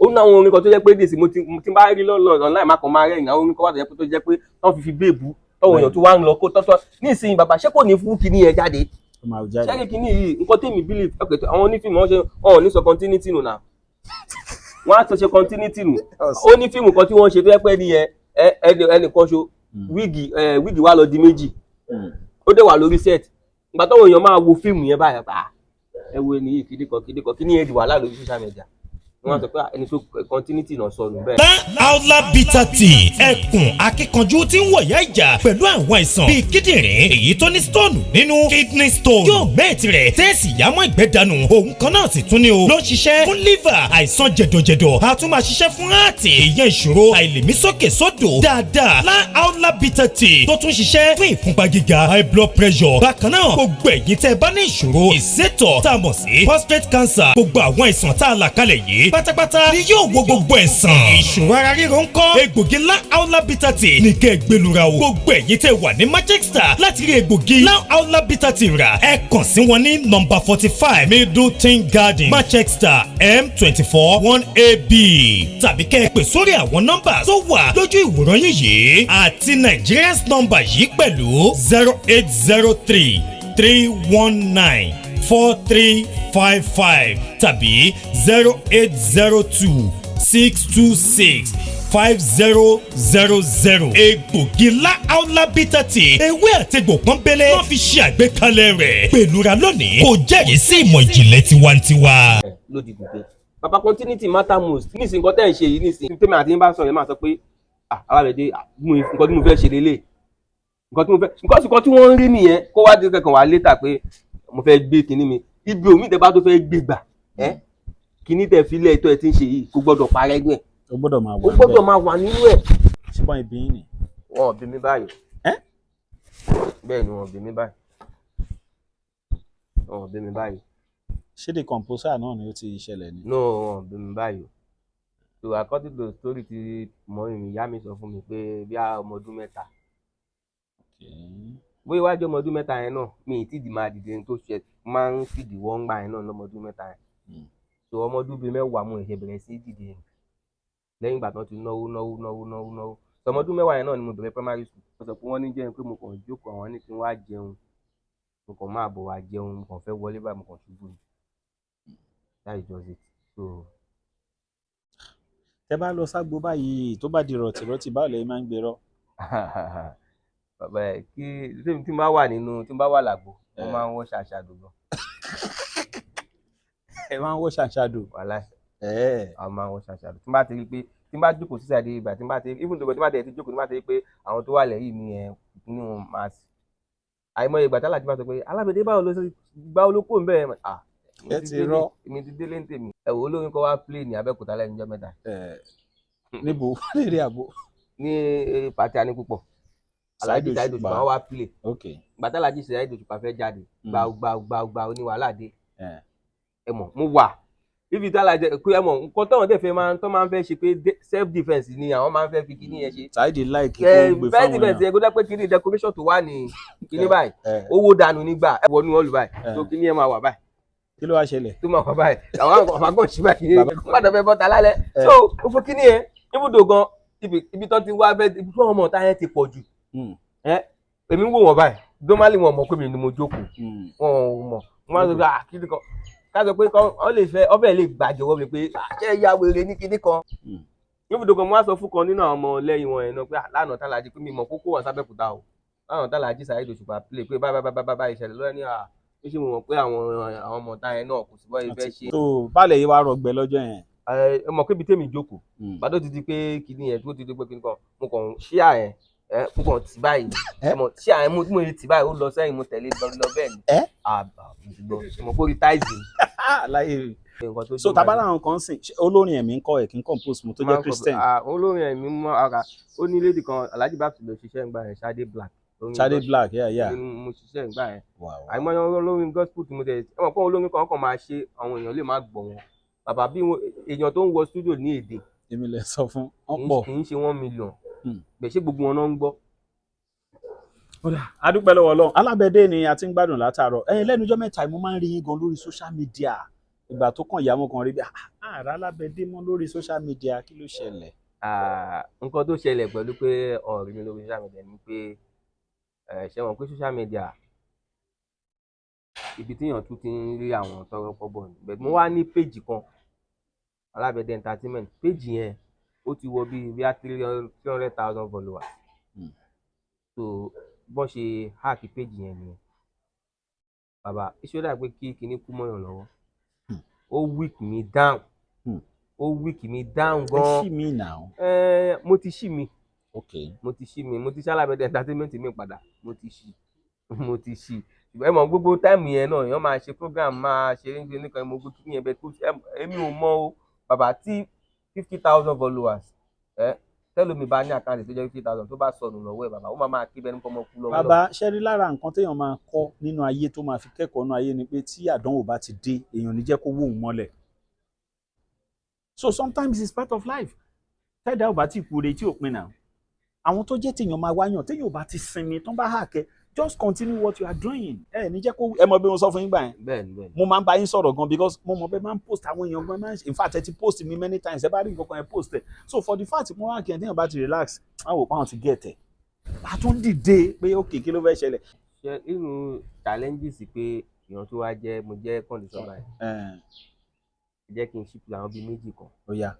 Ó ní àwọn orin kan tó jẹ́ pé dèsí mo ti bá rí lọ́nà online, má kàn máa rẹ́rìn. Àwọn orin kan wà tó jẹ́ pé wọ́n fi béèbù tọ́wọ́ èèyàn tó wá ń lọ kó tọ́tọ́ nísìnyí. Bàbá, ṣé kò ní fún kinní yẹn jáde? Ó máa jáde. Ṣẹ́rí kinní yìí, nǹkan tèmi believe, ok, àwọn onífíìmù wọn ṣe, wọn ò ní sọ continuity nù náà, wọ́n á sọ ṣe continuity nù. Ó ní fíìmù kan tí wọ́n ṣe tó jẹ́ pé ẹni yẹn, ẹnìkan ṣo, wig wá lọ di méjì, ó dẹ̀ wà lórí set. Ìgbà táwọn èèyàn máa wo fíìmù yẹn báyìí, pa ẹ wo ẹni yìí, kíní kan kíní kan kíní yẹn di wàhálà lórí social media. Wọ́n á sọ pé, ah, ẹni tó continuity náà sọnù bẹ́ẹ̀. Aula Bitter Tea, ẹkùn akíkanjú tí ń wọ̀yá ìjà pẹ̀lú àwọn àìsàn bíi kíndìnrín èyí tó ní stone nínú, kidney stone, yóò mẹ́ẹ̀tì rẹ̀ tẹ́ẹ̀sì yámọ́ ìgbẹ́ dànù. Òun kan náà sì tún ní o ló ń ṣiṣẹ́ fún liver, àìsàn jẹ̀dọ̀jẹ̀dọ̀, a tún máa ṣiṣẹ́ fún heart, ìyẹn ìṣòro àìlèmísókè sódò dáadáa. Lá Aula Bitter Tea tó tún ṣiṣẹ́ fún ìfúnpá gíga, high blood pressure. Bákan náà, gbogbo ẹ̀yin tẹ́ ẹ bá ní ìṣòro ìsétọ̀ tá a mọ̀ sí prostate cancer, gbogbo àwọn àìsàn tá a là kalẹ̀ yìí pátápátá ni yóò wo gbogbo ẹ̀sán. Ìṣòro ara ríro ń kọ́? Egbògi lá Aula Bitter Tea ní kẹ́ ẹ gbẹlura o. Gbogbo ẹ̀yin tẹ́ wà ní Manchester, láti rí egbògi lá Aula Bitter Tea rà, ẹ kàn sí wọn ní nọ́mbà 45 Middleton Garden, Manchester, M24 1AB, tàbí kẹ́ ẹ pè sórí àwọn nọ́mbà tó wà lójú ìwòran yín yìí àti Nigerians nọ́mbà yìí pẹ̀lú 08033194355 tàbí 08026265000. Egbògi lá Aula Bitter Tea, ewé àtegbò pọ́nbélé wọ́n fi ṣe àgbékalẹ̀ rẹ̀. Pẹ̀lúra lónìí, kò jẹ́rìí sí ìmọ̀ ìjìnlẹ̀ tiwantiwa. Lódì dìde bàbá, continuity matter most. Nísìnyí, nǹkan tẹ́ ń ṣe yìí nísìnyí, tèmi àti yín bá sọ̀rọ̀, ẹ máa sọ pé, ah, alábẹ̀dẹ, ah, nǹkan tí mo fẹ́ ṣe lélẹ̀, nǹkan tí mo fẹ́, nǹkan tí wọ́n ń rí nìyẹn. Kó wá dé kẹ̀kàn wá létà pé mo fẹ́ gbé kinní mi ibi omi tẹ bá tó fẹ́ gbé gbà ẹ́, kinní tẹ fi lẹ̀ tó ẹ ti ń ṣe yìí kò gbọ́dọ̀ parẹ́ gbẹ̀. Ó gbọ́dọ̀ máa Ó wà. gbọ́dọ̀ máa wà nínú ẹ̀. Ṣùgbọ́n ibi yín ni. Wọn ò bí mi báyìí. Ẹ́? Bẹ́ẹ̀ ni, wọn ò bí mi báyìí, wọn ò bí mi báyìí. Ṣé the composer náà ni ó ti ṣẹlẹ̀ ni? No, wọn ò bí mi báyìí o. So according to the story tí mọ ìyá mi sọ fún mi pé bí a ọmọ ọdún 3. Bóyá wájú ọmọ ọdún 3 yẹn náà, mi ì tí ì máa dìde ní tó ṣe máa ń fìdí wọ́n gbà yẹn náà lọ́mọ ọdún 3 yẹn. So ọmọ ọdún bíi 10 mo ṣẹ̀ṣẹ̀ bẹ̀rẹ̀ sí dìde lẹ́yìn ìgbà tán ti náwó náwó náwó náwó náwó. So ọmọ ọdún 10 yẹn náà ni mo bẹ̀rẹ̀ primary school. Wọ́n sọ pé wọ́n ní jẹ́ pé mo kàn jókòó, àwọn ní kí n wá jẹun, mo kàn máa bọ̀ wá jẹun, mo kàn fẹ́ wọlé báyìí, mo kàn ṣubú ni. That is just it. So Tẹ bá lọ ságbo báyìí, tó bá di rọ̀tìrọ̀tì, báwo lẹ máa ń gbèrọ? Bàbá ẹ, kí tí n bá wà nínú, tí n bá wà lágbo, mo máa ń wọ́ ṣàṣàdù gan. Ẹ máa ń wọ́ ṣàṣàdù? Wàláì, a máa ń wọ́ ṣàṣàdù. Tí n bá ti rí pé tí n bá jókòó sí side ìgbà tí n bá ti, even though tí n bá ti jókòó, tí n bá ti rí pé àwọn tó wà lẹ́yìn mi yẹn ní wọn máa sí. Àìmọye ìgbà tí Aláàjì bá sọ pé, "Alábẹ̀dé, báwo ló ṣe, báwo ló kó ń bẹ́ẹ̀?" Ah, Ẹ ti rọ. Èmi ti délé ń tèmi. Ẹ wò, olórin kan wá play ní Abẹ́òkúta lẹ́nu ọjọ́ 3. Níbo lérí àbò? Ní party àní púpọ̀. Aláàjì Saheed Òṣùpá wá play. Ìgbà tí Aláàjì Saheed Òṣùpá fẹ́ jáde, gbàù gbàù gbàù gbàù ní wàhálà dé. Ẹ mọ̀, mo wà ibi tí Aláàjì pé, ẹ mọ̀ nǹkan táwọn dẹ̀ fẹ́ máa tó máa ń fẹ́ ṣe pé self defence ni àwọn máa ń fẹ́ fi kíní yẹn ṣe. Saheed like kó gbé self fáwọn defence èèyàn. Yẹn kó dẹ́ pé kíní decoration tó wà ní kíní báyìí, owó dànù nígbà ẹ wọnú ọlù báyìí, tó kíní yẹn máa wà báyìí. Kí ló wá ṣẹlẹ̀? Tó máa wà báyìí, àwọn àgbọ̀n ṣì báyìí nígbà tó fẹ́ bọ́ta lálẹ́. So ó fún kíní yẹn ibùdó gan, ibi tó ti wá fẹ́, ibi tó ọmọ ọ̀tá yẹn ti pọ̀ jù. Èmi ń wò wọ́n báyìí, normally wọn mọ̀ pé mi ni mo jókòó. Wọn ò mọ̀. Wọ́n máa ń sọ pé, ah, kíní kan ká sọ pé wọ́n lè fẹ́ ọbẹ̀ lè gbàjọwọ́ mi pé ṣé ẹ ya wèrè ní kíní kan. Ibùdó kan, mo wá sọ fún kan nínú àwọn ọmọ lẹ́yìn wọn yẹn náà pé lánàá tá Aláàjì pé mi mọ̀ kókó wọn sábẹ́kúta o, lánàá tá Aláàjì Saheed Òṣùpá play pé báyìí báyìí báyìí báyìí ìṣẹ̀lẹ̀ lọ́wọ́ ní à ó ṣe mo mọ̀ pé àwọn ọmọ ọ̀tá yẹn náà kò sí bọ́ ìfẹ́ ṣe. Tó balẹ̀ yìí wá rọgbẹ lọ́jọ́ yẹn. Ẹ mọ̀ pé ibi tèmi jókòó, bàtó ti di pé kíní yẹn, tó ti di pé kíní kan, mo kàn ṣíà yẹn, ẹ mo kàn tì báyìí. Ẹ mọ̀ ṣíà yẹn, mo tí mo tì báyìí, ó lọ sẹ́yìn, mo tẹ̀lé lọ lọ bẹ́ẹ̀ ni. Àbà mo ti gbọ́, mo kó rí táìsì. Láyé. Nǹkan tó So tabara àwọn kan sìn, olórin ẹ̀mí ń kọ́ ẹ̀ kí n compose mo tó jẹ́ Christian? Olórin ẹ̀mí mọ́ ara ó ní lady kan, Alhaji Babs ló ṣiṣẹ́ ńgbà yẹn, Ṣadé Black. Ṣadé Black, yeah. Mo ṣiṣẹ́ ńgbà yẹn. Àìmọye olórin gospel tí mo tẹ̀, ẹ mọ̀ pé olórin kan kàn máa ṣe, àwọn èèyàn lè má gbọ́ wọn. Bàbá, bí èèyàn tó ń wọ studio ní èdè Èmi lè sọ fún wọn pọ̀. Kì í ṣe 1 million gbèsè gbogbo wọn náà ń gbọ́. A dúpẹ́ lọ́wọ́ Ọlọ́run. Alábẹ́dẹ́ ni a ti ń gbádùn látàárọ̀. Ẹ̀yin lẹ́nu ọjọ́ 3, mo máa ń rí yín gan lórí social media. Ìgbà tó kàn yá, mo kàn rí bí ààrẹ Alábẹ́dẹ́ mọ́ lórí social media. Kí ló ṣẹlẹ̀? Nǹkan tó ṣẹlẹ̀ pẹ̀lú pé ọ̀rẹ́ mi lórí social media ni pé, ṣé wọn pé social media, ibi tíyàn tún ti ń rí àwọn tọrọ kọ́bọ̀ ni. But mo wá ní page kan, Alábẹ́dẹ́ Entertainment. Page yẹn ó ti wọ bíi bíi 300,000 followers. So bọ́n ṣe hack page yẹn nìyẹn. Bàbá, iṣẹ́ dà pé kí kinní kú mọ́yàn lọ́wọ́, ó weak me down. Ó weak me down Ẹ gan. ṣì mí now. Mo ti ṣí mi. Mo ti ṣí mi, mo ti ṣí Alábẹ́dẹ́ Entertainment mi padà. Mo ti ṣí, mo ti ṣí. Ẹ mọ̀ gbogbo time yẹn náà, èèyàn máa ṣe program, máa ṣe ní nìkan, mo gbé kíní yẹn bẹ́ẹ̀ tó. Èmi ò mọ̀ o. Bàbá, tí 50,000 followers ẹ tẹ́lómi bá ní account tó jẹ́ 50,000, tó bá sọnù lọ́wọ́ ẹ̀, bàbá, ó máa máa kí bẹ́ẹ̀ ní kọ́ mọ́ kú lọ́wọ́. Bàbá, ṣe rí lára nǹkan téèyàn máa kọ́ nínú ayé, tó máa fi kẹ́kọ̀ọ́ nínú ayé, ni pé tí àdánwò bá ti dé, èèyàn ní jẹ́ kó wó òun mọ́lẹ̀. So sometimes it's part of life. Tẹ́ẹ̀dá ò bá ti kú retí òpin náà, àwọn tó jẹ́ téèyàn máa wáyàn, téèyàn ò bá ti sinmi tán bá hack ẹ, just continue what you are doing. Ẹ ní jẹ́ kó, ẹ mọ bí mo sọ fún yín gbà yẹn. Bẹ́ẹ̀ni. Mo máa ń bá yín sọ̀rọ̀ gan because mo mọ̀ bẹ́ẹ̀ máa ń post àwọn èèyàn gan máa ń, in fact, ẹ ti post mi many times. Ẹ bá rí nǹkan kan, ẹ post ẹ. So for the fact mo wá kí ẹ, téèyàn bá ti relax, àwọn òpá wọn ti get ẹ, a tún dìde pé ok, kí ló fẹ́ ṣẹlẹ̀? Ṣe nínú challenges pé èèyàn tó wá jẹ́, mo jẹ́ condition báyìí, ẹ jẹ́ kí n ṣípò àwọn bíi méjì kan. Ó yá.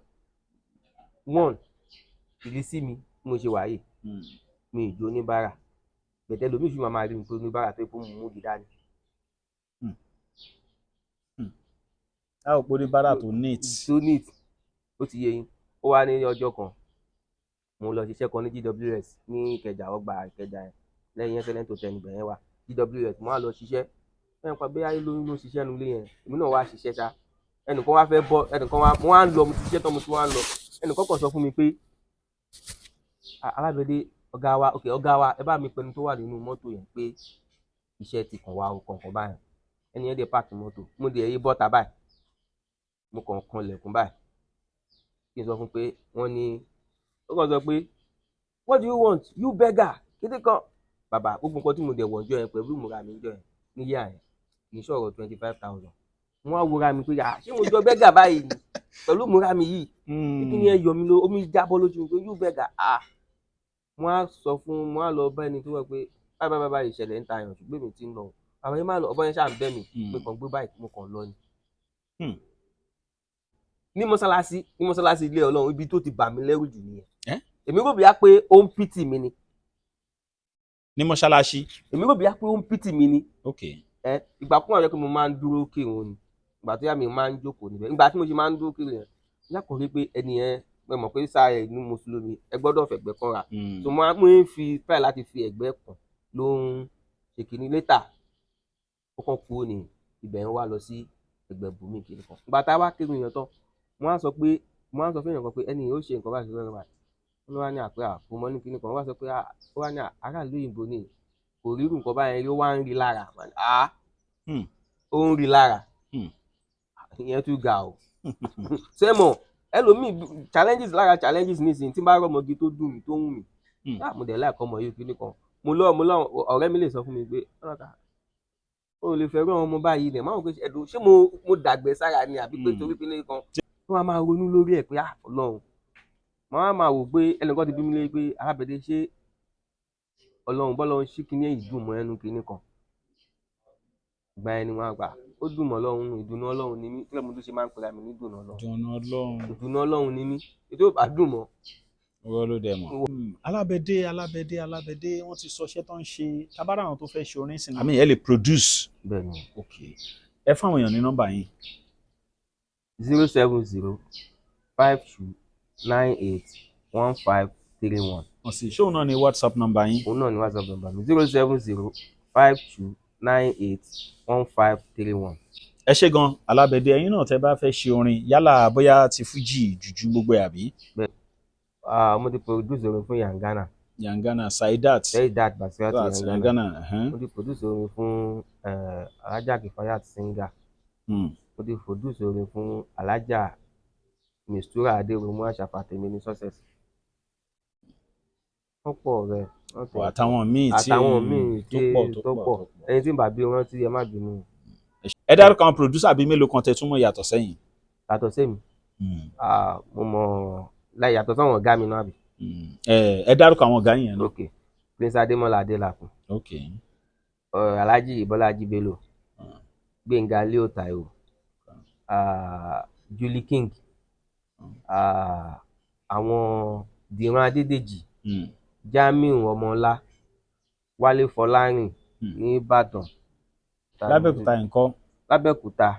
One, ìrísí mi bí mo ṣe wà yìí, mi ì jó oníbàárà gbẹ̀tẹ́ lomi ìṣúná máa rí mi pé oníbàárà tó yẹ kó mú mú gidi dání. A ò pé oníbàárà tó neat. Tó neat, ó ti yé yín. Ó wá ní ọjọ́ kan, mo lọ ṣiṣẹ́ kan ní GWS ní Ìkẹjà, ọgbà Ìkẹjà yẹn, lẹ́yìn Excellent Hotel níbẹ̀ yẹn wà, GWS. Mo wá lọ ṣiṣẹ́ ẹnì kan, bóyá lóyún ló ń ṣiṣẹ́ nulẹ̀ yẹn, èmi náà wá ṣiṣẹ́ ṣá. Ẹnìkan wá fẹ́ bọ́, ẹnìkan wá, mo wá ń lọ, mo ti ṣiṣẹ́ tán, mo ti wá ń lọ, ẹnìkan kàn sọ fún mi pé, "Ah, Alábẹ́dẹ́, ọ̀gá wa, ok, ọ̀gá wa, ẹ bá mi pẹnu tó wà nínú mọ́tò yẹn pé iṣẹ́ ti kàn wá o." Kọ̀ọ̀kan báyìí, ẹni yẹn dé park mọ́tò, mo dẹ̀ yí bọ́ta báyìí, mo kàn kan lẹ̀kùn báyìí kí n sọ fún pé wọ́n ní, ó kàn sọ pé, "What do you want, you beggar?" Kíní kan. Bàbá, gbogbo nǹkan tí mo dẹ̀ wọ̀ ọjọ́ yẹn pẹ̀lú ìmúra mi ọjọ́ yẹn níyà yẹn kì í ṣọ̀rọ̀ 25,000. Mo wá wora mi pé, ah, ṣé mo jọ beggar báyìí ni pẹ̀lú ìmúra mi yìí? Kí ni ẹ yọ mi ló, omi jábọ́ lójú mi pé, "You beggar." Ah, mo á sọ fún, mo á lọ bá ẹni tó wọ pé báyìí báyìí báyìí ìṣẹ̀lẹ̀ ń ta àyàn, ṣùgbọ́n èmi ti ń lọ. Àwọn yẹn máa lọ, ọbọ yẹn ṣáà ń bẹ̀ mí pé kàn gbé báyìí, mo kàn lọ ni. Ní mọ́sálásí ilé Ọlọ́run, ibi tó ti bà mí lẹ́rù jù nìyẹn. Eh? Èmi rò bíyà pé ó ń pity mi ni. Ní mọ́ṣáláṣí? Èmi rò bíyà pé ó ń pity mi ni. Ẹ ìgbà kún àwọn pé mo máa ń dúró kírun ni, ìgbà tó yá mi máa ń jókòó níbẹ̀. Ìgbà tí mo ṣe máa ń dúró kírun yẹn, ìyá kan rí pé ẹni yẹn, mo mọ̀ pé sáà ẹ̀ ní mùsùlùmí, ẹ gbọ́dọ̀ fẹ̀gbẹ́ kanra. So mo máa ń fi try láti fi ẹ̀gbẹ́ kan ló ń ṣe kínní. Later, ó kàn kúrò ní ibẹ̀ ń wá lọ sí ẹgbẹ́ bùnmí kìnìún kan. Ìgbà tá a wá kírun yẹn tán, mo wá sọ pé, mo wá sọ fún èèyàn kan pé ẹni yìí ó ṣe nǹkan báyìí, ṣe nǹkan báyìí. Wọ́n wá ní àpé àpò mọ́ ní kinní kan. Wọ́n wá sọ pé, ó wá ní aráàlú òyìnbó ni, kò rírù nǹkan báyẹn, ó wá ń rí lára. Ah, ó ń rí lára. Ìyẹn tún ga o. Ṣé mọ̀ ẹlòmíì, challenges lára challenges nísìnyí, tí n bá rọ́mọge tó dùn mí, tó wù mí, ah, mo dẹ̀ láìkọ́ ọmọ yìí, kinní kan, mo lọ ọ̀rẹ́ mi lè sọ fún mi pé ọlọ́ta o lè fẹ́ rú àwọn ọmọ báyìí nẹ̀, máa wò pé ẹ̀dùn, ṣé mo dàgbẹ́ sára ni àbí pé torí kinní kan wọ́n á máa ronú lórí ẹ̀ pé, ah, Ọlọ́run, wọ́n á máa wò pé ẹnìkan ti bí mi lé pé alábẹ̀dẹ, ṣé Ọlọ́run bọ́lọ́run ṣí kinní yìí dùn mọ́ ẹnu kinní kan. Ìgbà yẹn ni wọ́n á gbà ó dùn mọ́ Ọlọ́run. Ìdùnnú Ọlọ́run ni mí. Kí ló mo tún ṣe máa ń pera mi ní ìdùnnú Ọlọ́run? Ìdùnnú Ọlọ́run. Ìdùnnú Ọlọ́run ni mí, ètò ìbá dùn mọ́. Wọ́n ló dẹ̀ mọ̀. Alábẹ́dé, Alábẹ́dé, Alábẹ́dé, wọ́n ti sọ iṣẹ́ tó ń ṣe tábàrà àwọn tó fẹ́ ṣe orin sìn. Àmì ẹ lè produce. Bẹ́ẹ̀ ni. Ok, ẹ fáwọn èèyàn ní nọ́mbà yín. 07052981531. Wọ́n sì ṣóun náà ní WhatsApp nọ́mbà yín. Òun náà ni WhatsApp number mi, 07052981531. Ẹ ṣé gan, Alábẹ́dé. Ẹ̀yin náà tẹ́ bá fẹ́ ṣe orin, yálà bóyá ti fújì, jùjú, gbogbo ẹ̀, àbí. Ah, mo ti produce orin fún Yangana. Yangana Saidat. Saidat Basirat. Yangana. Yangana. Yangana. Mo ti produce orin fún Alhaja Kifayat Singer. Mo ti produce orin fún Alhaja Mistura Aderomu Àṣàfà Tèmi ní Success. Wọ́n pọ̀ rẹ̀ wọ́n tẹ̀. Àtàwọn míì tí Àtàwọn míì tó tí pọ̀ tó tó pọ̀ pọ̀. tó pọ̀. Ẹni tí ń bá bí rántí, ẹ má bínú. Ẹ dárúkọ àwọn producer bíi mélòó kan tẹ́ tún mọ̀ yàtọ̀ sẹ́yìn. Yàtọ̀ sẹ́mi, ah, mo mọ̀ láì yàtọ̀ sáwọn ọ̀gá mi náà, àbí? Ẹ dárúkọ àwọn ọ̀gá yẹn náà. Ok, Prince Adémọ́lá Adélakùn, Alhaji Bọ́lájí Bello, Gbénga Leo Taiwo, ah, Julie King, ah, àwọn Dìran Adédèjì, Jamiu Ọmọọlá, Wálé Fọlárìn ní Ìbàdàn. Lábẹ́òkúta nǹkan? Lábẹ́òkúta,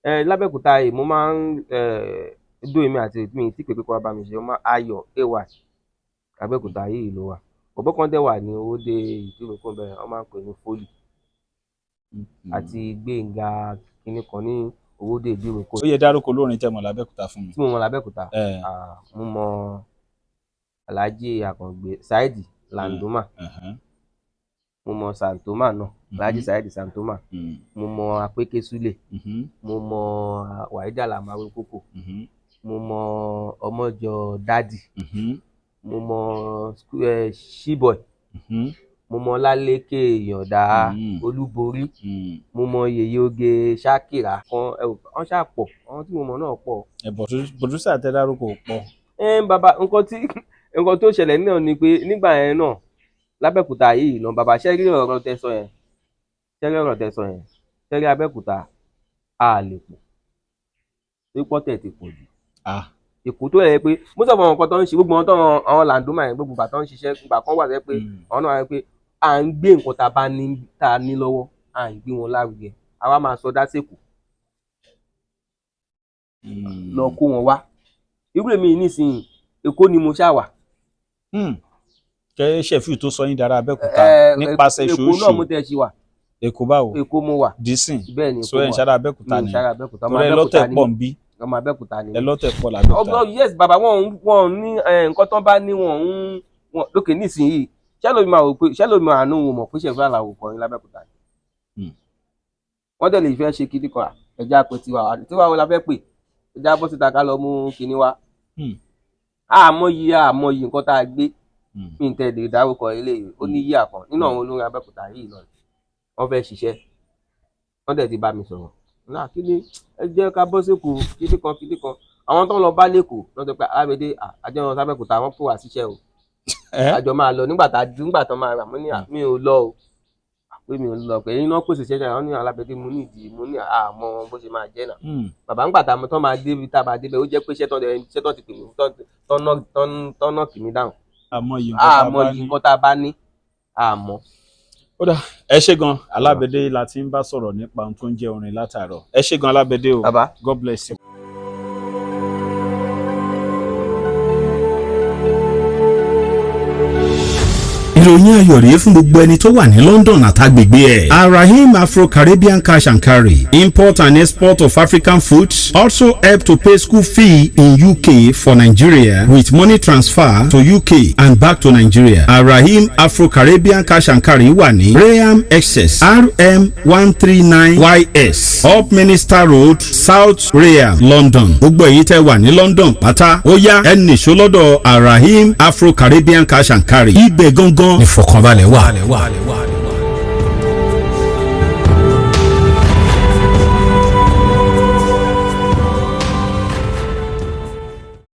ẹ lábẹ́òkúta yìí, mo máa ń dó èmi àti mi tí pèpè kọ́ bá mi ṣe, mo máa Ayọ̀ ay Abẹ́òkúta yìí ló wà. Bọ̀bọ́ kan dẹ̀ wà ní Owódé Ìdúrókò bẹ́ẹ̀, wọ́n máa ń pè ní Fólì, àti Gbénga kinní kan ní Owódé Ìdúrókò. Ó yẹ dárúkọ olórin tẹ́ mọ̀ lábẹ́òkúta fún mi. Tí mo mọ̀ lábẹ́òkúta? Ah, mo mọ̀ Alhaji Akàngbé Saidi Landoma. Mo mọ̀ Santoma náà, Alhaji Saidi Santoma. Mo mọ̀ Apeke Sule. Mo mọ̀ Wahida Lamaru Koko. Mo mọ̀ Ọmọjọ Dádì. Mo mọ̀ Shiboy. Mo mọ̀ Lálékè Yọ̀dá. Olúborí. Mo mọ̀ Yèyé Oge Ṣakira kan ẹ wò, wọ́n ṣáà pọ̀, àwọn tí mo mọ̀ náà pọ̀. Ẹ bọ̀, producer tẹ́ dárúkọ ò pọ̀. Ẹ bàbá, nǹkan tó ṣẹlẹ̀ náà ni pé nígbà yẹn náà lábẹ́òkúta yìí náà, bàbá, ṣẹ́ rí ọ̀rọ̀ tẹ́ sọ yẹn, ṣẹ́ rí ọ̀rọ̀ tẹ́ sọ yẹn, ṣẹ́ rí Abẹ́òkúta, a lè pọ̀ pípọ́ tẹ̀ ti pọ̀ jù. Ah. Èkó tó yẹ pé mo sọ fún àwọn nǹkan tó ń ṣe, gbogbo àwọn tó àwọn làǹdómà yẹn, gbogbo ìgbà tó ń ṣiṣẹ́, ìgbà kan wà tó yẹ pé àwọn náà wà pé à ń gbé nǹkan tá a bá ní, tá a ní lọ́wọ́, à ń gbé wọn lárugẹ. Àwa máa sọ dá sèkò lọ kó wọn wá. Irú èmi nísìnyí, Èkó ni mo ṣáà wà. Kẹ́ ṣẹ̀fíù tó sọ yín dára Abẹ́òkúta nípasẹ̀ Èkó náà mo ṣòṣò. tẹ̀ ṣì wà. Èkó báwo? Èkó mo wà. Dísìn? Bẹ́ẹ̀ ni, So Èkó ẹ̀ ń mo wà. ṣára Abẹ́òkúta Mi ni? ò ṣára Abẹ́òkúta, ọmọ Torí ẹ Abẹ́òkúta lọ́tẹ̀ ni pọ̀ mí. ń bí. Ọmọ Abẹ́òkúta ni Ẹ mí. lọ́tẹ̀ pọ̀ lábẹ́òkúta. Ọgbọ́n, yes bàbá, wọn ní nǹkan tó bá ní wọn ń wọn lókè nísìnyí. Ṣẹ́lómi máa wò pé, ṣẹ́lómi máa nù wọn mọ̀ pé ṣẹ̀fẹ́ àlàó kọrin lábẹ́òkúta ni. Wọ́n dẹ̀ lè fẹ́ ṣe kinní kan, ẹja pé tiwa tiwa wo la fẹ́ pè, ẹja bọ́ síta ká lọ mú kinní wa. Àmọ́yé nǹkan tá a gbé. Mi ń tẹ̀lé dárúkọ eléyìí. Ó ní yíyà kan nínú àwọn olórin Abẹ́òkúta yìí náà, wọ́n fẹ́ ṣiṣẹ́, wọ́n dẹ̀ ti bá mi sọ̀rọ̀ náà. Kí ni ẹ jẹ́ ká bọ́ sékòó, kíní kan kíní kan. Àwọn tó ń lọ bá lẹ́kọ̀ọ́ lọ́n sọ pé Alábẹ́dé àjọ wọn sábẹ́kúta, wọ́n pè wá síṣẹ́ o, àjọ máa lọ nígbà tá nígbà tán máa rà. Mo ní mi ò lọ o, pé mi ò lọ, pé iná pèsè ṣẹ́ṣẹ́ àwọn ní Alábẹ́dé. Mo ní ìdí, mo ní àmọ́ bó ṣe máa jẹ́ náà. Bàbá, ńgbà tá tán máa débi, tá a máa débẹ̀, ó jẹ́ pé iṣẹ́ tán ti pè mí tán náà kì mí dáhùn. Àmọ́ yìí nǹkan tá a àmọ́ bá yìí ní. Nǹkan tá a bá ní àmọ́. Ó dà, ẹ ṣé gan, Alábẹ́dé la ti ń bá sọ̀rọ̀ nípa ohun tó ń jẹ́ orin látàárọ̀. Ẹ ṣé gan, Alábẹ́dé o. Bàbá. God bless you. Ìròyìn ayọ̀ rèé fún gbogbo ẹni tó wà ní London àtàgbègbè ẹ̀. Arahim Afro-Caribbean Cash and Carry, import and export of African foods, also help to pay school fee in UK for Nigeria with money transfer to UK and back to Nigeria. Arahim Afro-Caribbean Cash and Carry wà ní Rainham, Essex, RM 139 YS, Upminster Road, South Rainham, London. Gbogbo èyí tẹ́ wà ní London pátá, ó yá, ẹ nìṣó lọ́dọ̀ Arahim Afro-Caribbean Cash and Carry. Ibẹ̀ gangan ìfọ̀kànbalẹ̀ wà.